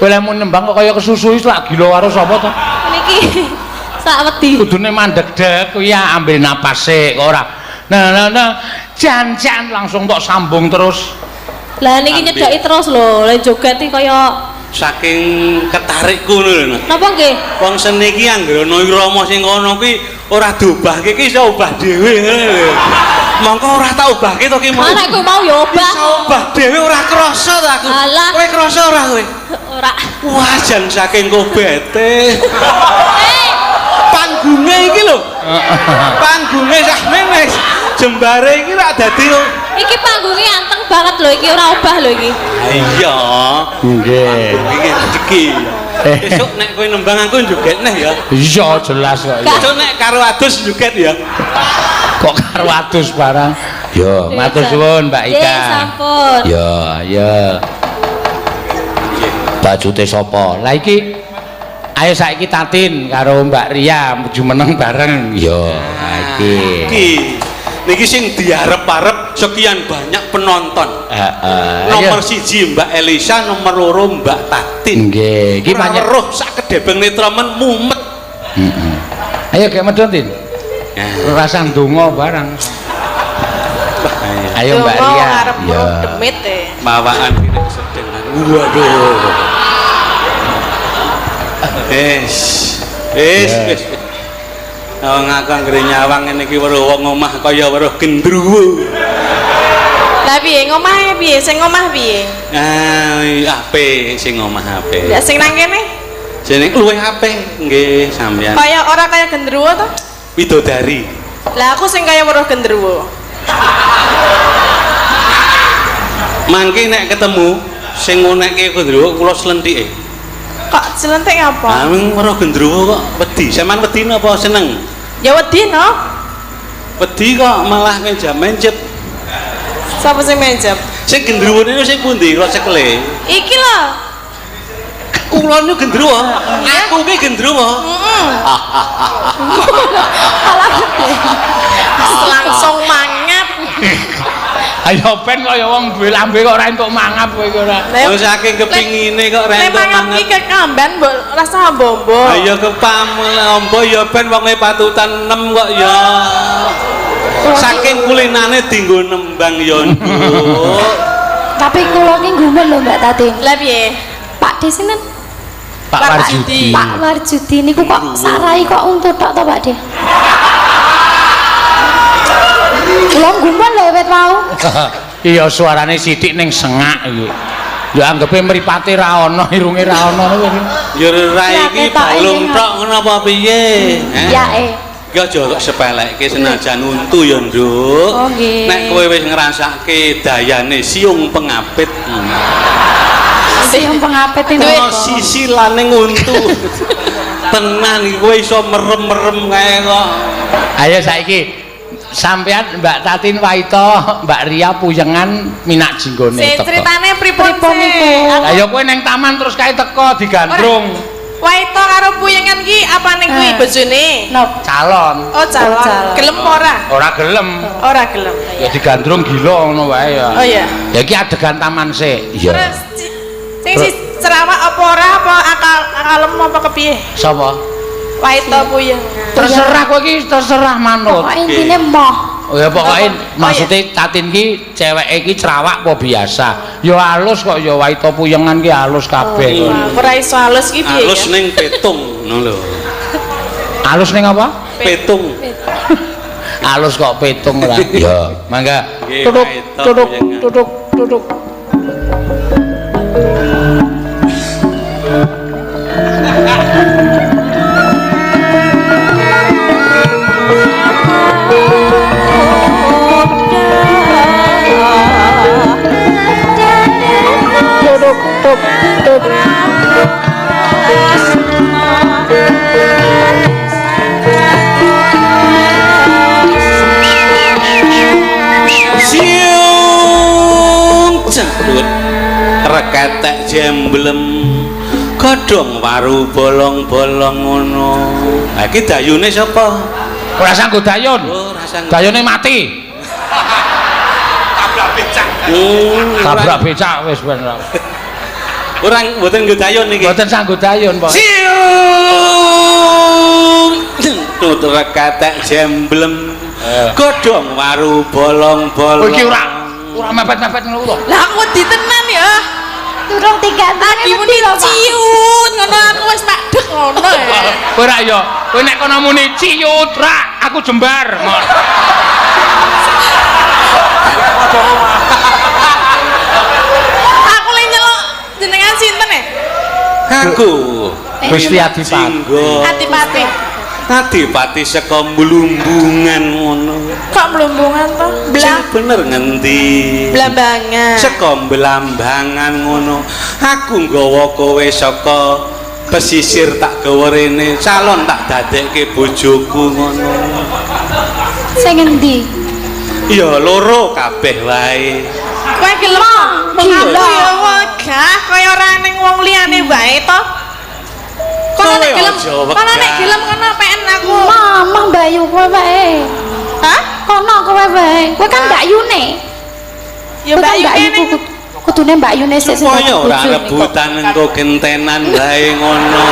Kowe lek mun nembang kok kaya kesusu wis lak gila karo sapa to? Niki sak wedi. Kudune mandek-dek kuwi ya ambil napas sik kok ora. Nah nah nah jan-jan langsung tok sambung terus. Lah niki Ambil. nyedaki terus lho, lek joget iki kaya Saking ketarikku ngono lho. napa nggih? Wong seni iki anggere ana irama sing kono kuwi ora diubahke iki iso obah dhewe ngono lho. Mongko ora tak ubahke to ki mau. Lah nek kowe mau ya obah. Iso obah dhewe ora krasa ta aku. Alah. Kowe krasa ora kowe? Ora. Wah, jan saking kobete. Eh, Panggunge iki lho. Panggunge sakmene wis jembare iki rak dadi iki panggungnya anteng banget lho iki ora obah lho iki. Iya. Nggih. Iki rezeki. Besok nek kowe nembang aku joget neh ya. Iya jelas kok. Gak. Besok nek karo adus joget ya. Kok karo adus barang. Yo, matur suwun Mbak Ika. Nggih, sampun. Yo, yo. Bajute sapa? Lah iki ayo saiki Tatin karo Mbak Ria jumeneng bareng. Yo, iki. Iki niki sing diarep-arep sekian banyak penonton. Heeh. Nomor siji Mbak Elisa, nomor loro Mbak Tatin. Nggih, iki Ora pancen. weruh sak kedebeng netramen mumet. Heeh. Ayo gek medhun, Tin. Rasa ndonga barang. Ayo Mbak Donga Ria. arep Yo. weruh demit e. Bawaan gini kesedengan. Waduh. Es. Es, Ya. es. Oh, ngaku anggere nyawang ngene iki weruh wong omah kaya weruh gendruwo. Lah piye ngomahe piye? Sing ngomah piye? Ah, apik sing omah apik. Ya sing nang kene Jeneng luwih apik nggih sampeyan. kaya ora kaya gendruwo to? Widodari. Lah aku sing kaya weruh gendruwo. Mangke nek ketemu sing ngunekke gendruwo kula slentike. Kok jelentik apa? Ah, weruh gendruwo kok wedi. Sampeyan wedi napa seneng? Ya wedi no. Wedi kok malah menjam-menjep. Sapa sing menjep? Sing gendruwo niku sing pundi kula cekle? Iki lho. Kula niku gendruwo. Aku ki gendruwo. Heeh. Langsung mangap. Ayo ben kaya wong duwe lambe kok ora entuk mangap kowe iki ora. Lah Wong saking kepingine kok ora Lek entuk mangap mangap. ki kekamban mbok rasa bombo. Ayo kepamel ombo ya ben wonge patutan 6 kok ya. Saking kulinane dienggo nembang ya, Nduk. Tapi kula ki gumun lho Mbak Tatin. Lah piye? Pak De sinten? Pak Warjudi. Pak Warjudi niku kok sarai kok untu tok to Pak De? Kula gumun lho wit wau. Iya suarane sithik ning sengak iki. Ya anggepe mripate ra ono, irunge ra ono ngono kuwi. Ya ora Ya, iki ketoke balung nggih. tok ngono apa piye? Eh? Ya eh. Iki aja kok sepelekke senajan untu ya, Nduk. Oh, nggih. Nek kowe wis ngrasake dayane siung pengapit. Sing pengapit ini. Ono sisi laning untu. Tenan iki kowe iso merem-merem kae kok. Ayo saiki sampean Mbak Tatin Waito, Mbak Ria puyengan minak jinggone Sing teko. critane pripun Pripun sih? niku? Aku Ayo kowe neng taman terus kae teko digandrung Waito karo puyengan ki apane kuwi Ah. bojone? Nop. calon. Oh calon. Oh, calon. Gelem ora? Ora gelem. Ora gelem. Ya digandrung gila ngono wae ya. Oh iya. Ya iki adegan taman sik. Iya. Terus sing si cerawak apa ora apa akal akalem apa kepiye? Sapa? Waito puyengan. Terserah kowe iki terserah manut. Pokoke intine moh. Oh ya pokoke Oh, maksude Tatin ki ceweke iki cerawak apa biasa. Ya halus kok ya Waito puyengan ki halus kabeh. Wah, aku ora iso halus ki piye Alus ya? ning petung ngono lho. Halus ning apa? Petung. Halus kok petung ora. Ya, mangga. Nggih, Tutuk Waito tutuk puyengan. tutuk tutuk. Tutuk tuk tuk. Siung cendut reketek jemblem godhong waru bolong-bolong ngono. Ha iki dayune sapa? Ora sanggup dayun. Oh, ora sanggup. Dayune mati. Hmm, Tabrak becak wis ben. Ora mboten nggo dayun niki. Mboten sanggo dayun, Pak. Ciung. Tutur katek jemblem. Godhong waru bolong-bolong. Oh, iki ora mepet-mepet ngono to. Lah aku wedi tenan ya. Durung digandrunge Lagi muni wedi lho, Pak. ciut ngono aku wis tak dek ngono ya. Kowe ora ya, kowe nek kono muni ciut rak, aku jembar. Ngono. Aku le nyeluk jenengan sinten ya? Aku Gusti Adipati. Jinggo. Adipati. Adipati saka mlumbungan ngono. Kok mlumbungan to? Sing bener ngendi? Blambangan. Saka Blambangan ngono. Aku nggawa kowe saka pesisir tak gawa rene, calon tak dadekke bojoku ngono. Sing endi? Ya loro kabeh wae. Kowe gelem Gila. Aku ya wegah kaya ora ning wong liyane wae to. Kono nek Kowe gelem, aja kono nek wegah. gelem ngono pengen aku. Mamah Mbak Yu kowe wae. Hah? Kono kowe wae. Kowe kan Mbak Yune. Ya Kowe Mbak kan Yu Mbak Yu kene. kudune Mbak Yune sik sing Supaya dadi ora bojone kok. rebutan engko gentenan wae ngono.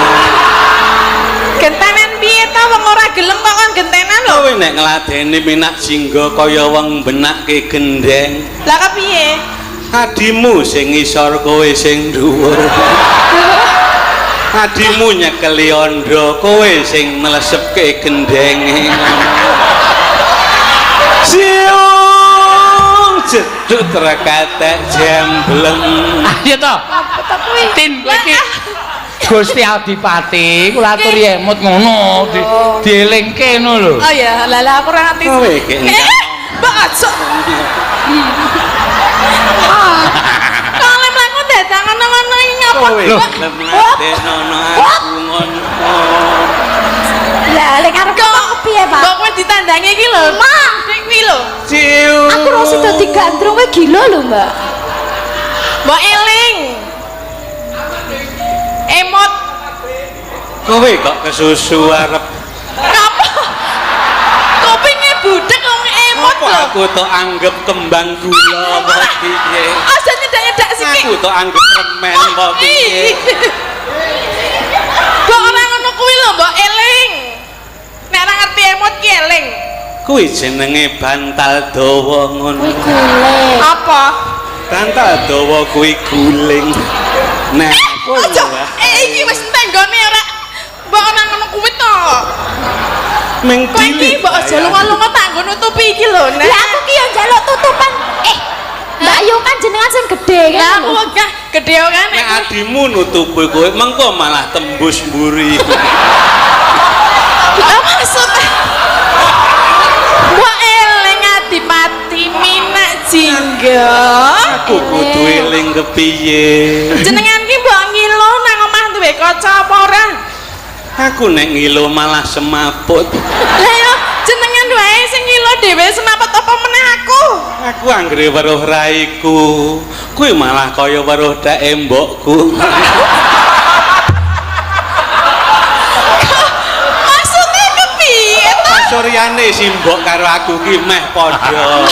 Gentenan piye to wong ora gelem kok kon gentenan lho. Kowe nek ngladeni minak jingga kaya wong benakke gendeng. Lah kepiye? Adimu sing ngisor kowe sing dhuwur. Adimu nyekeli andha kowe sing mlesepke gendenge. Siung jedut rekatek jembleng. Ayo to. Tin kowe iki Gusti Adipati kula aturi emut ngono dielingke ngono lho. Oh ya, lah lah aku ora ngerti. Kowe iki Mbak aja. Kalau mlaku dadak ngono-ngono iki ngapa? Kowe Loh. gelem ngladenono aku ngono. Lah lek arep kok kepiye, Pak? Mbok kowe ditandangi iki lho. Ma. Nek kuwi lho. Ciung. Aku ora sida digandrung kowe gila lho, Mbak. Mbok eling. Emot Kowe kok kesusu arep ngapa? Kupinge budek wong emot apa lho. aku tok anggap kembang gula apa piye? Aja nyedak-nyedak sikik. Aku tok anggap remen apa piye? Mbok ora ngono kuwi lho, mbok eling. Nek ora ngerti emot ki eling. Kuwi jenenge bantal dawa ngono. Kuwi guling. Apa? Bantal dawa kuwi guling. Nah, aku Aja. Iki wis entek nggone ora. Mbok ora ngono kuwi to. Ming Kowe iki mbok aja lunga-lunga tak nggo nutupi iki lho, Nek. Lah aku ki yo njaluk tutupan. Mbak Yu kan jenengan sing gedhe kan. Lah aku wegah gedhe kan Nek adimu nutupi kowe mengko malah tembus mburi. Lah maksud Mbok eling Adipati Minak Jingga. Aku kudu eling kepiye? Jenengan ki mbok ngilo nang omah duwe kaca apa ora? Aku nek ngilo malah semaput. Lah yo jenengan wae sing ngilo dhewe semaput apa meneh aku? Aku anggere weruh raiku, kuwi malah kaya weruh dheke mbokku. Maksudnya kepiye to? Suryane si mbok karo aku ki meh padha.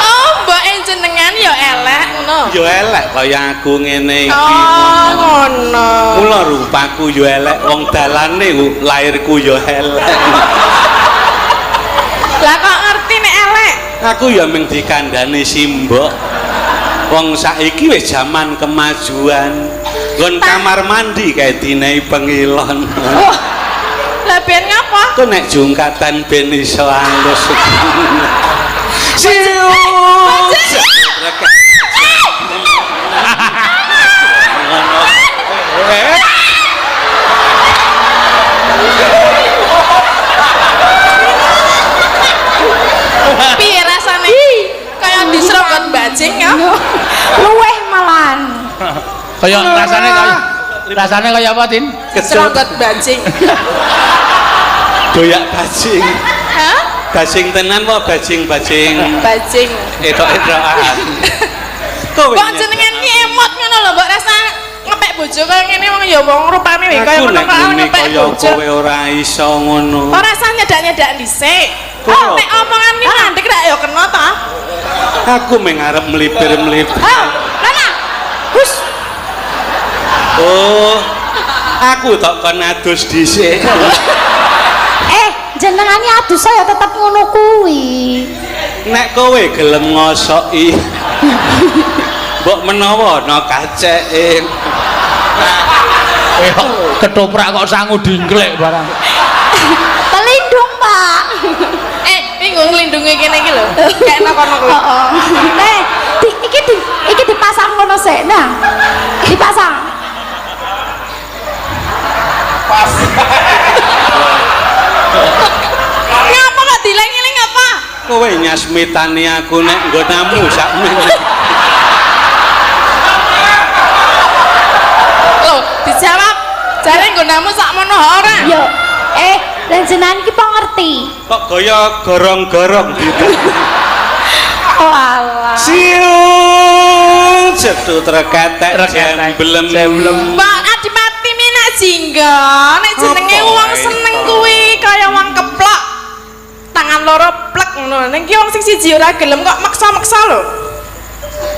Oh, mboke jenengan yo elek ngono. Yo elek kaya aku ngene iki. Oh, ngono. Mula rupaku yo elek, wong dalane lairku yo elek. Lah kok ngerti nek elek? Aku ya mung dikandani si mbok. Wong saiki wis jaman kemajuan. Nggon kamar mandi kae dinehi pengilon. Lah ben ngapa? Kok nek jungkatan ben iso alus. Siu. Piye rasane? Kaya diserobot bajing ya. Luweh malahan. Kaya rasane kaya apa, Tin? Diserobot bajing. Doyak bajing. Hah? Bajing tenan apa bajing-bajing Bajing. etok-etokan? Kowe Kok jenengan ki emot ngono lho, mbok rasa ngepek bojo kaya ngene wong ya wong rupane wae kaya aku ngono nek kok muni ngepek kaya bojo. kowe ora iso ngono. Ora usah nyedak-nyedak dhisik. Kok? Nek omongan ki mandek rak ya kena ta. Aku mung arep mlipir-mlipir. Oh, Lana. Hus. Oh. Aku tok kon adus dhisik. Jenengane adus ya tetep ngono kuwi. Nek kowe gelem ngosoki. Mbok menawa ana kaceke. Ketoprak kok sangu dingklek barang. Pelindung, Pak. Iki nglindungi kene iki lho. Kayak nang kono kuwi. Heeh. Iki dipasang ngono sik. Nah. Dipasang. Pas. Ngapa kok dileng-eleng apa? Kowe nyasmitani aku nek nggonamu sakmene. Lho, dijawab. Jare nggonamu sakmono ora? Yo. Lah jenengan iki po ngerti. Kok gaya gorong-gorong gitu. Oh alah. Siung cetu treketek jemblem. Mbak Adipati Minak Jingga, nek jenenge wong seneng kuwi kaya wong keplok. Tangan loro plek ngono. Ning ki wong sing siji ora gelem kok maksa-maksa lho.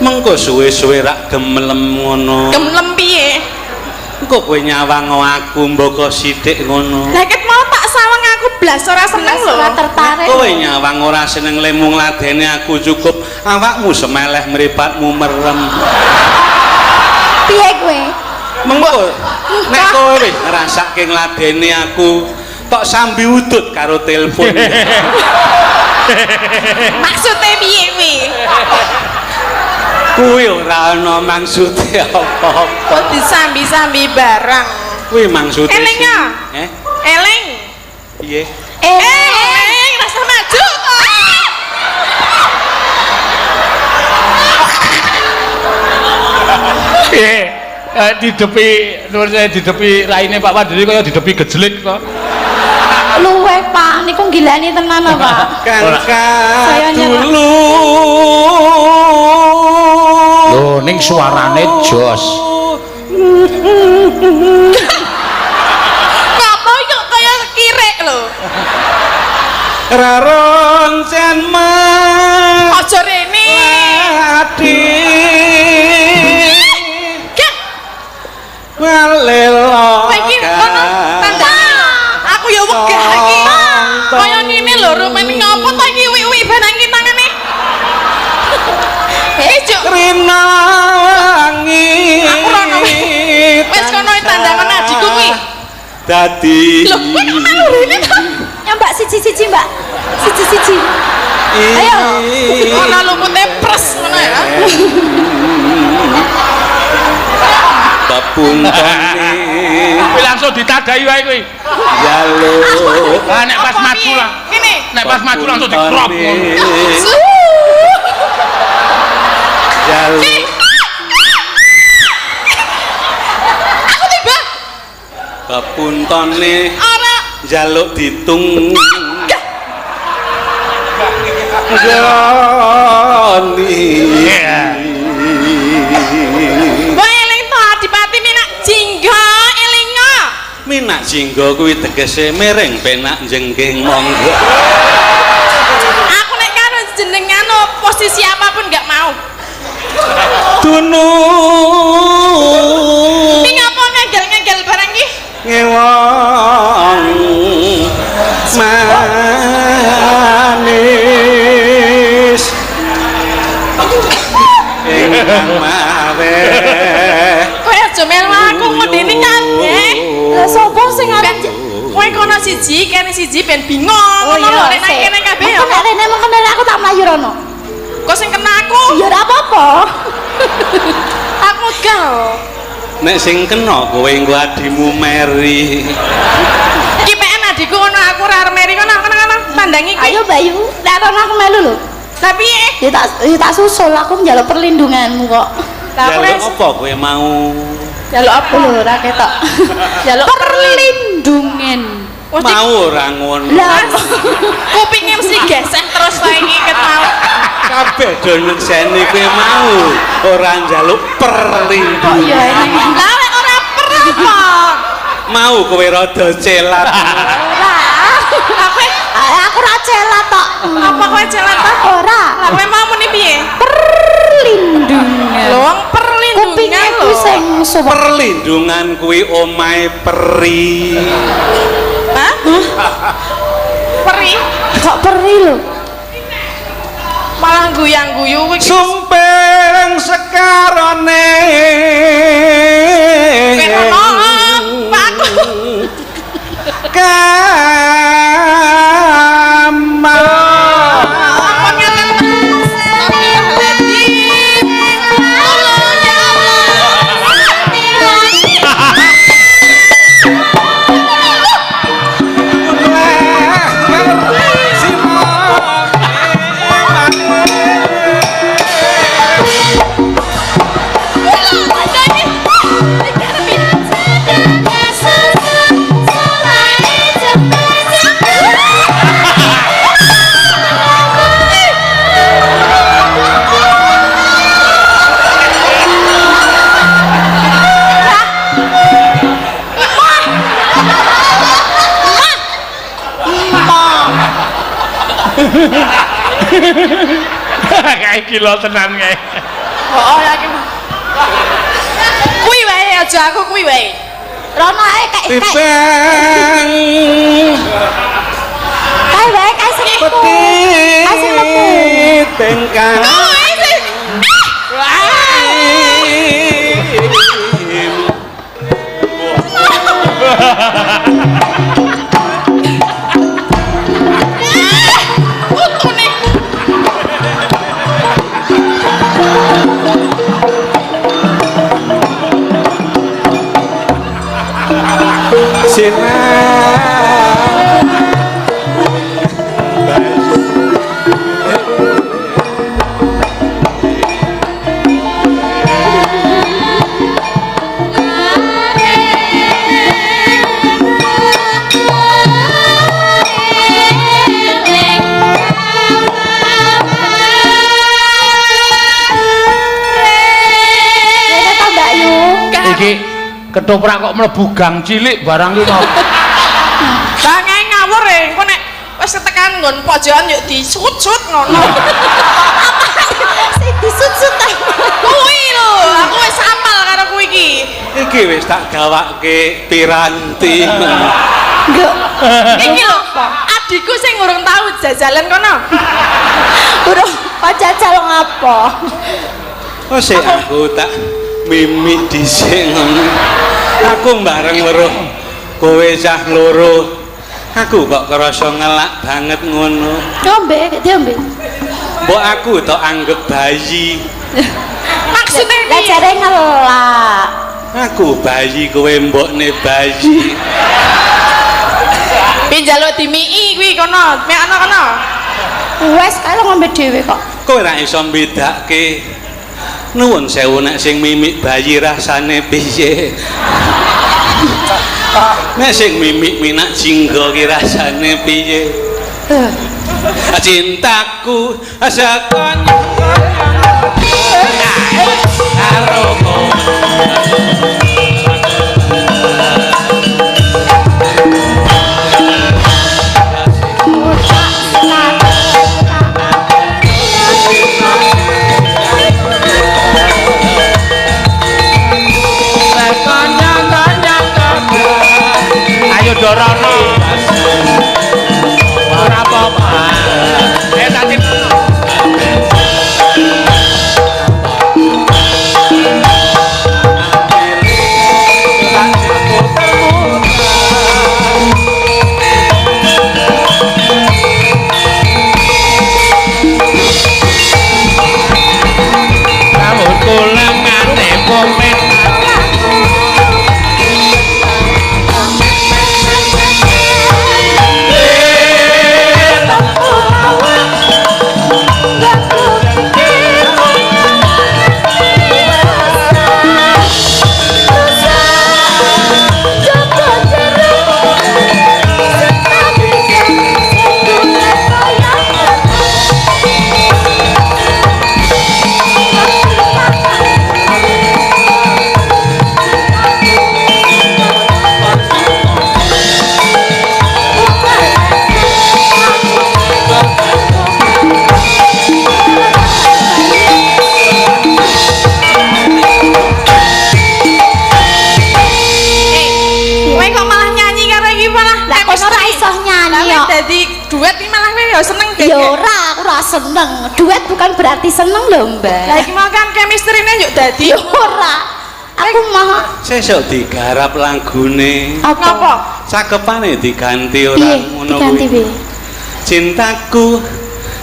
Mengko suwe-suwe rak gemelem ngono. Gemelem piye? Engko kowe nyawang aku mboko sithik ngono. Lah ket mau tak sawang aku blas ora seneng lho. Ora tertarik. Kowe nyawang ora seneng lemu ngladeni aku cukup awakmu semeleh mripatmu merem. Piye kowe? Mengko nek kowe wis ngrasake ngladeni aku tok sambi udut karo telepon. Maksude piye kuwi? Kuwi ora ana maksude apa-apa. Kok disambi-sambi barang. Kuwi maksude. Eling ya? Eling. Piye? Eling, rasa maju. Didepi nuwun saya didepi raine Pak Wandiri kaya didepi gejlik to. Luwe Pak, niku gilani tenan apa? Kang dulu. Lho ning suarane jos. Ngapa kok kaya kirek lho. Raroncen mah. Aja rene. Adi. Walelo. Iki kono tandane. Aku ya wegah iki. Kaya ngene lho rupane ngopo to iki wik-wik barang iki tangane. Juk Rina wangi. Aku rono. Wis kono tandangan adikku kuwi. Dadi. Lho, kowe kok melu rene to? Ya Mbak siji-siji, Mbak. Siji-siji. Ayo. Ono lumute pres ngono ya. Pepuntone. Kuwi langsung ditadai wae kuwi. Jaluk. Ah nek pas maju lah. Kene. Nek pas maju langsung dikrop ngono. Jaluk. Aku tiba. Pepuntone. Ora jaluk ditung. Joni. Mbok eling to Adipati Minak Jingga elinga. Minak Jingga kuwi tegese miring penak jengking monggo. Aku nek karo jenengan posisi apapun gak mau. Tunu. Iki ngapa ngegel-ngegel barang iki? Ngewong manis ingkang mawe. Kowe aja melu aku ngundini kabeh. Lah sapa sing arep kowe kono siji, kene siji ben bingung. Ngono lho nek kene kabeh ya. Nek rene mengko nek aku tak mlayu rono. Kok sing kena aku? Ya ora apa-apa. Aku gak. Nek sing kena kowe engko adimu meri. Iki PN adikku ngono aku ora arep meri kono kono kono tandangi iki. Ayo Bayu, nek rono aku melu lho. Lah piye? Ya tak susul aku njaluk perlindunganmu kok. Lah aku Njaluk apa kowe mau? Njaluk apa? Lho ora ketok. Njaluk perlindungan. Mau ora ngono. Lah kupinge mesti gesek terus wae iki ket mau. Kabeh do nyekseni kowe mau ora njaluk perlindungan. Lah nek ora per apa? Mau kowe rada celat. Ora. Aku ora celat tok. Apa kowe celat ta? Ora. Lah kowe mau muni piye? Perlindungan. Lho wong perlindungan Kupinge lho. kuwi Sing suwek. Perlindungan kuwi omahe peri. Hah? Peri Kok peri lho? Malah guyang-guyu kuwi. Sumping sekarone. Kowe rono, Pak aku. Kama. Apa ngaten? Astagfirullahaladzim. Tolong ya Allah. Kayak gila tenan kae. Oh, yakin. Kuwi wae aja aku kuwi wae. Rono ae kae kae. Tibang Kae wae kae sing metu. Kae sing metu. Tengkang. Kuwi sing putune. Sinar. Ngene ta Mbak Yu? Iki ketoprak kok mlebu gang cilik barang iki kok. Bange ngawur e, engko nek wis tekan nggon pojokan yuk disut-sut ngono. Sing disut-sut ta. Kuwi lho, aku wis apal karo kuwi iki. Iki wis tak gawake piranti. Enggak. Iki lho, adikku sing urung tau jajalan kono. Urung kok jajal ngapa? Oh sik aku tak mimik dhisik ngono. Aku bareng weruh kowe cah loro. Aku kok kerasa ngelak banget ngono. Diombe, diombe. Mbok aku tok anggap bayi. Maksudnya Lah piye? jare ngelak. Aku bayi kowe mbokne bayi. Piye njaluk dimiki kuwi kono, mekno kono. Wes kae lo ngombe dhewe kok. Kowe ora iso mbedake. Nuwun sewu nek sing mimik bayi rasane piye? Nek sing mimik minak jingga ki rasane piye? Cintaku sekon karo kowe. Ayo dorono. Ora apa-apa. Eh tadi Lah yo. Dadi duet iki malah kowe ya seneng gek. Ya ora, aku ora seneng. Duet bukan berarti seneng lho, Mbak. Lah iki mau kan chemistry-ne yuk dadi. Ya ora. Aku mah Sesuk digarap lagune. apa? Ngapa? Cakepane diganti ora Piye? ngono Diganti kuwi. piye? Cintaku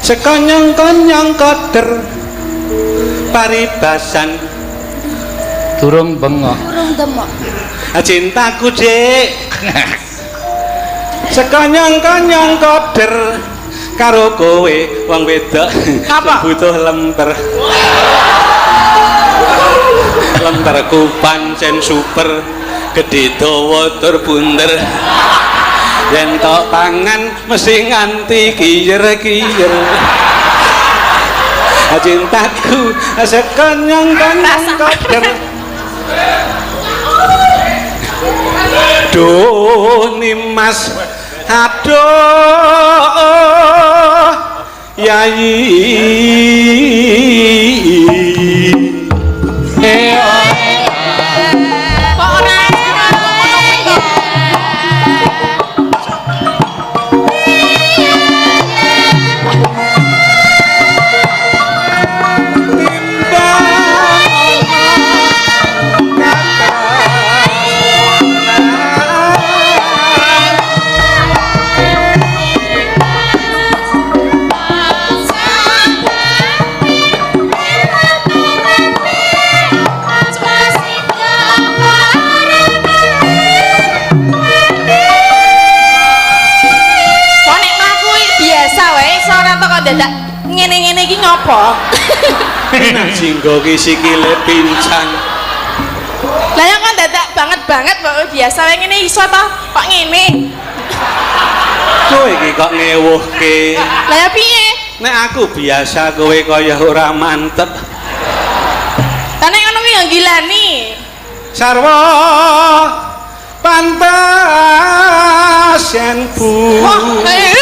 sekonyong-konyong koder paribasan. Durung bengok. Durung demok. Cintaku Dik sekonyong-konyong koder karo kowe wong wedok Apa? butuh lemper. Lemperku pancen super gedhe dawa tur bunder yen tok pangan mesti nganti kiyer-kiyer. Cintaku sekonyong-konyong koder. Duh Nimas, aduh Yai. Kok ora Kok nek mlaku biasa wae iso ora to kok dadak ngene-ngene iki ngopo? Nek jinggo ki sikile pincang. Lah ya kok dadak banget-banget kok biasa wae ngene iso to kok ngene. Kowe iki kok ngewuhke. Lah ya piye? Nek aku biasa kowe kaya ora mantep. Lah nek ngono kuwi ya gilani. Sarwa pantas yen bu. Wah, eh.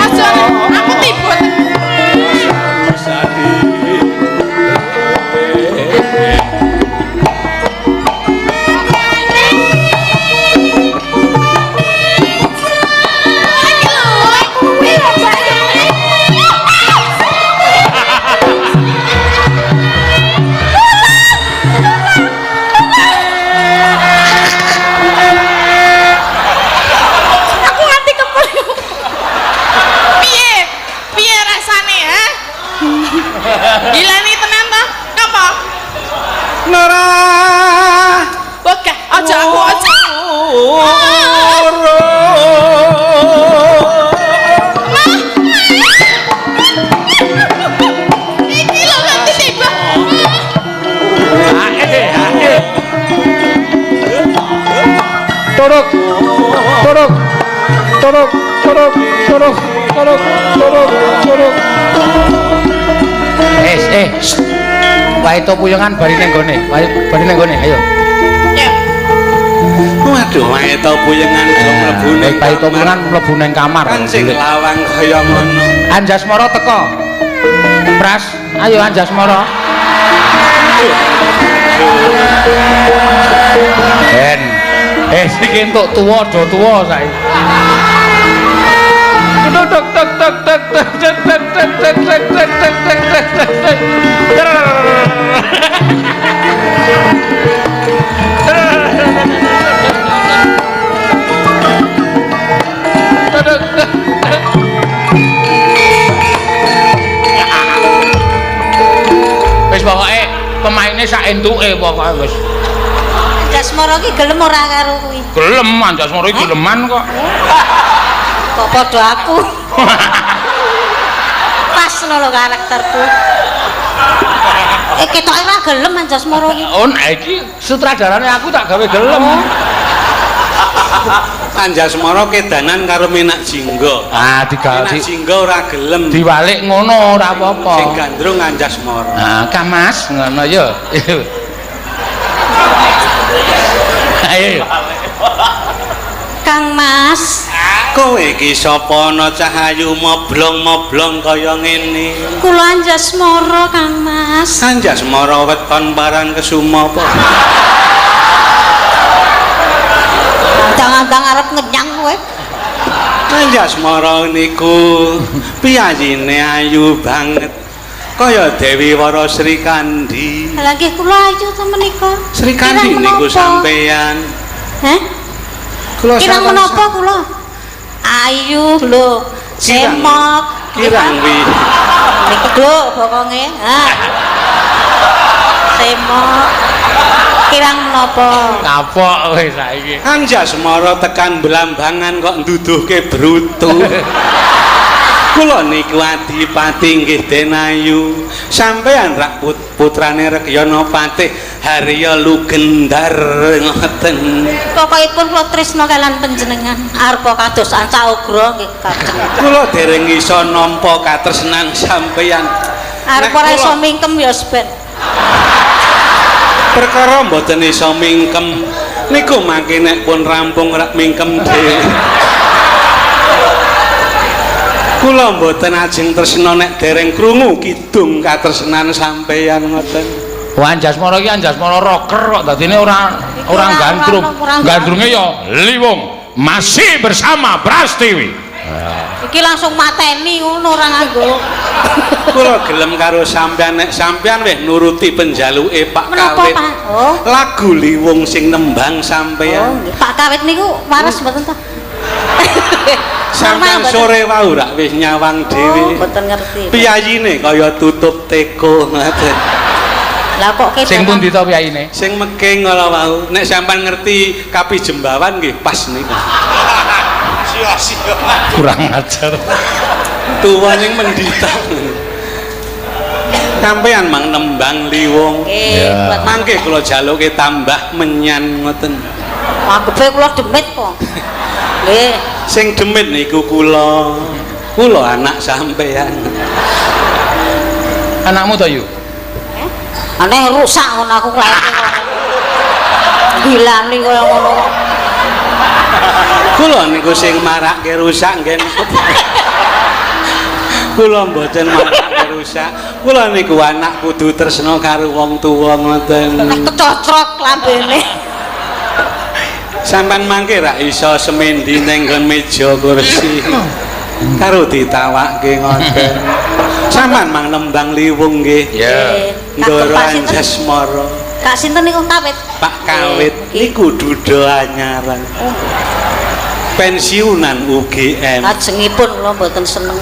Aja aku tiba. Aku nganti kepel. Piye? Piye rasane, ha? Gilani tenan to? Ngapa? Nora. Wegah, aja aku aja. Iki lho nganti tiba. Turuk. Turuk. Turuk, turuk, turuk, turuk, turuk, turuk. Eh, Waito puyengan bari ning gone. Bari ning gone, ayo. Ya. Waduh, waito puyengan do mlebu ning Waito puyengan mlebu ning kamar. Kan sing lawang kaya ngono. Anjasmara teko. Pras, ayo Anjasmara. Ben. Siki entuk tuwa do tuwa saiki. Tuk tuk tuk tuk tuk tuk tuk tuk tuk tuk tuk tuk tuk tuk tuk tuk tuk. Wis pokoke pemaine sak entuke pokoke wis. Anjasmara ki gelem ora karo kuwi? Gelem Anjasmara iki geleman kok. Kok padha aku. Pas ngono lho karakterku. Ketoke ora gelem Anjasmara ki. Oh, nah iki sutradarane aku tak gawe gelem. Anjasmara kedanan karo Minak Jingga. Ah, Minak Jingga ora gelem. Diwalik ngono ora apa-apa. Sing gandrung Anjasmara. Ah, Kang Mas ngono ya. Ayo. Kang Mas, Kowe iki sapa ana cahayu moblong-moblong kaya ngene? kula Anjasmara Kang Mas. Anjasmara weton paran kesuma apa? Andang-andang arep ngenyang kowe. Anjasmara niku piyayine ayu banget. Kaya Dewi Wara Sri Kandi. Lah nggih kula ayu to menika. Sri Kandi niku sampeyan. Heh? Kula Kirang menapa kula? Ayu lho, semok. Kirang wi. Niku lho bokonge. Ha. Semok. Kirang menapa? Kapok kowe saiki. Anjasmara tekan Blambangan kok nduduhke brutu. Kula niku adipati nggih Denayu. Sampeyan rak putrane Rekyana Patih Harya Lugendar ngoten. Pokokipun kula tresna kalian panjenengan. Arupa kados anca ugra nggih kajeng. Kula dereng iso nampa katresnan sampeyan. Arupa ora iso mingkem ya seben. Perkara mboten iso mingkem niku mangke nek pun rampung rak mingkem dhewe. Kula mboten ajeng tresna nek dereng krungu kidung katresnan sampeyan ngoten. Wah, Anjasmara iki Anjasmara rocker kok dadine ora gandrung. Gandrunge ya Liwung masih bersama Prastiwi. Iki langsung mateni ngono ora nganggo. Kula gelem karo sampeyan nek sampeyan wis nuruti penjaluke Pak Menapa, Kawit. Pak? Oh. Lagu Liwung sing nembang sampeyan. Oh, Pak Kawit niku waras mboten to? Sampeyan sore wau rak wis nyawang dhewe. Oh, mboten ngerti. Piyayine kaya tutup teko ngoten. Lah kok kedanan. Sing pundi to piyayine? Sing meking kala wau. Nek sampeyan ngerti Kapi Jembawan nggih pas niku. Sia-sia. Kurang ajar. Tuwa ning mendita. Sampeyan mang nembang Liwung. Nggih, mangke kula jaluke tambah menyan ngoten. Anggepe kula demit kok. Nggih. Sing demit niku kula. Kula anak sampeyan. Anakmu to, Yu? Aneh rusak ngono aku klake. Gilani kaya ngono. Kula niku sing marake rusak nggih. Kula mboten marake rusak. Kula niku anak kudu tresna karo wong tuwa ngoten. Kecocrok lambene. Sampeyan mangke rak iso semendi ning nggon meja kursi. Karo ditawake ngoten. Sampeyan mang nembang Liwung nggih. Iya. Ndoro Anjasmara. Kak sinten niku Kawit? Pak Kawit niku duda anyaran. Pensiunan UGM. Lajengipun kula mboten seneng.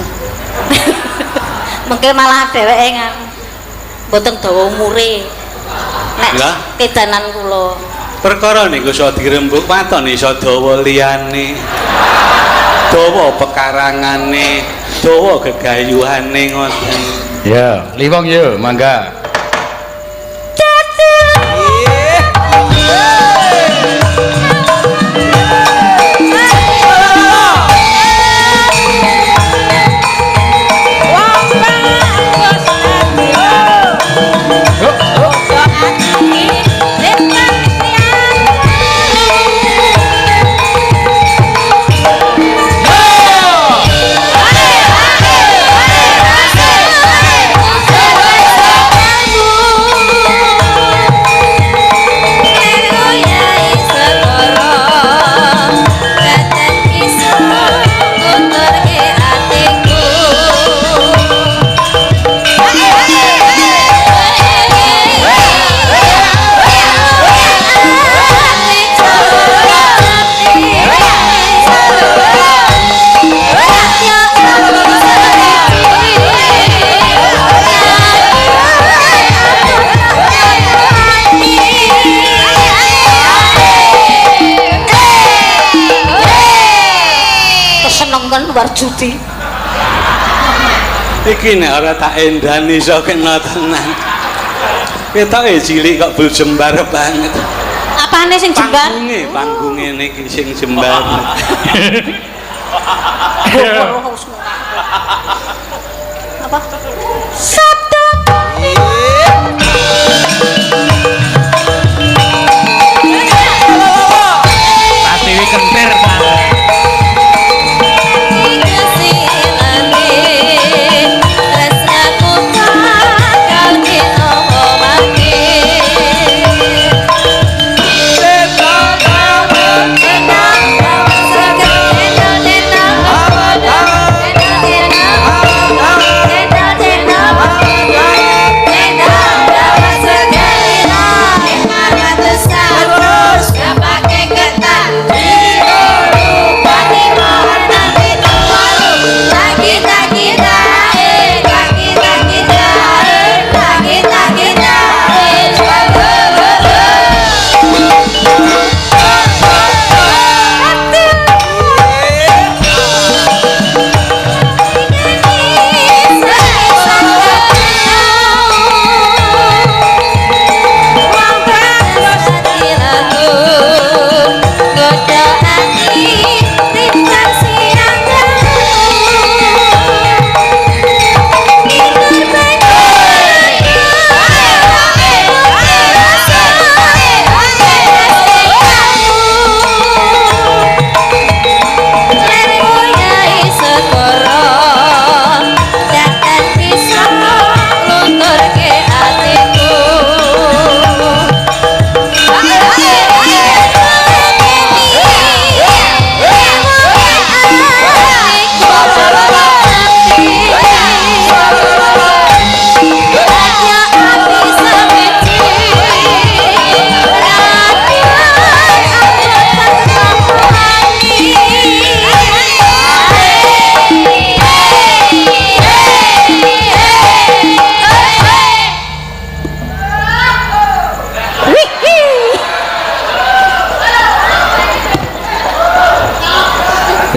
Mengke malah dheweke nganu. Mboten dawa umure. Nek kedanan kula. Perkara niku iso dirembuk waton iso dawa liyane. Dawa pekarangane, dawa gegayuhane ngoten. Ya, Liwung yo mangga. Kesenengan judi. Iki nek ora tak endani iso kena tenan. Ketoke cilik kok bul jembar banget. Apane sing jembar? Panggunge, panggunge niki sing jembar. Apa? Sabda Pratiwi kentir.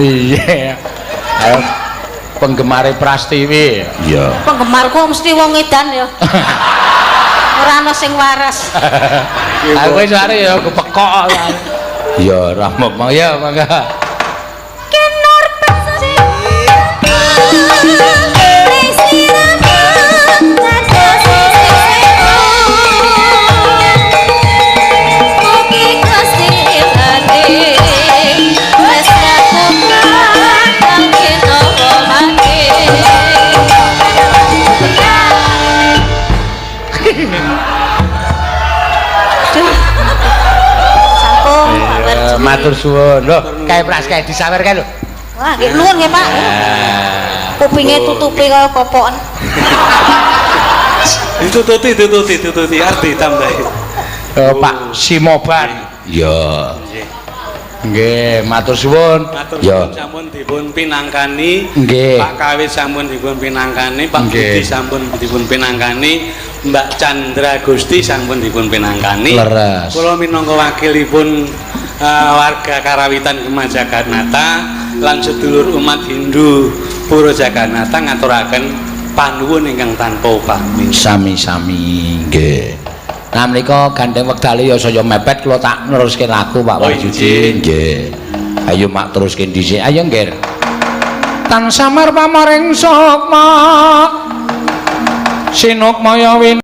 Iya. Ayo penggemare Prastiwi. Iya. Penggemarku mesti wong edan ya. Ora ana sing waras. Aku wis are ya kepekok. Iya, rahmat ya mangga. Kenor pesing. Matur suwun. Lho, kae Pras kae disawer kae lho. Wah, nggih nuwun nggih, Pak. Kupinge tutupi kaya kopokan. Ditututi, ditututi, ditututi arep ditambahi. Pak Simoban. Iya. Nggih, matur suwun. Matur suwun sampun dipun pinangkani. Nggih. Pak Kawit sampun dipun pinangkani, Pak Budi sampun dipun pinangkani, Mbak Chandra Gusti sampun dipun pinangkani. Leres. Kula minangka wakilipun warga Karawitan Gema Jaganata lan sedulur umat Hindu Pura Jaganata ngaturaken panuwun ingkang tanpa upami. Sami-sami nggih. Nah menika gandeng wektale ya saya mepet kula tak neruske lagu Pak Wahyudi. Nggih. Ayo mak teruske dhisik. Ayo nggih. Tan samar pamaring sukma sinukmaya win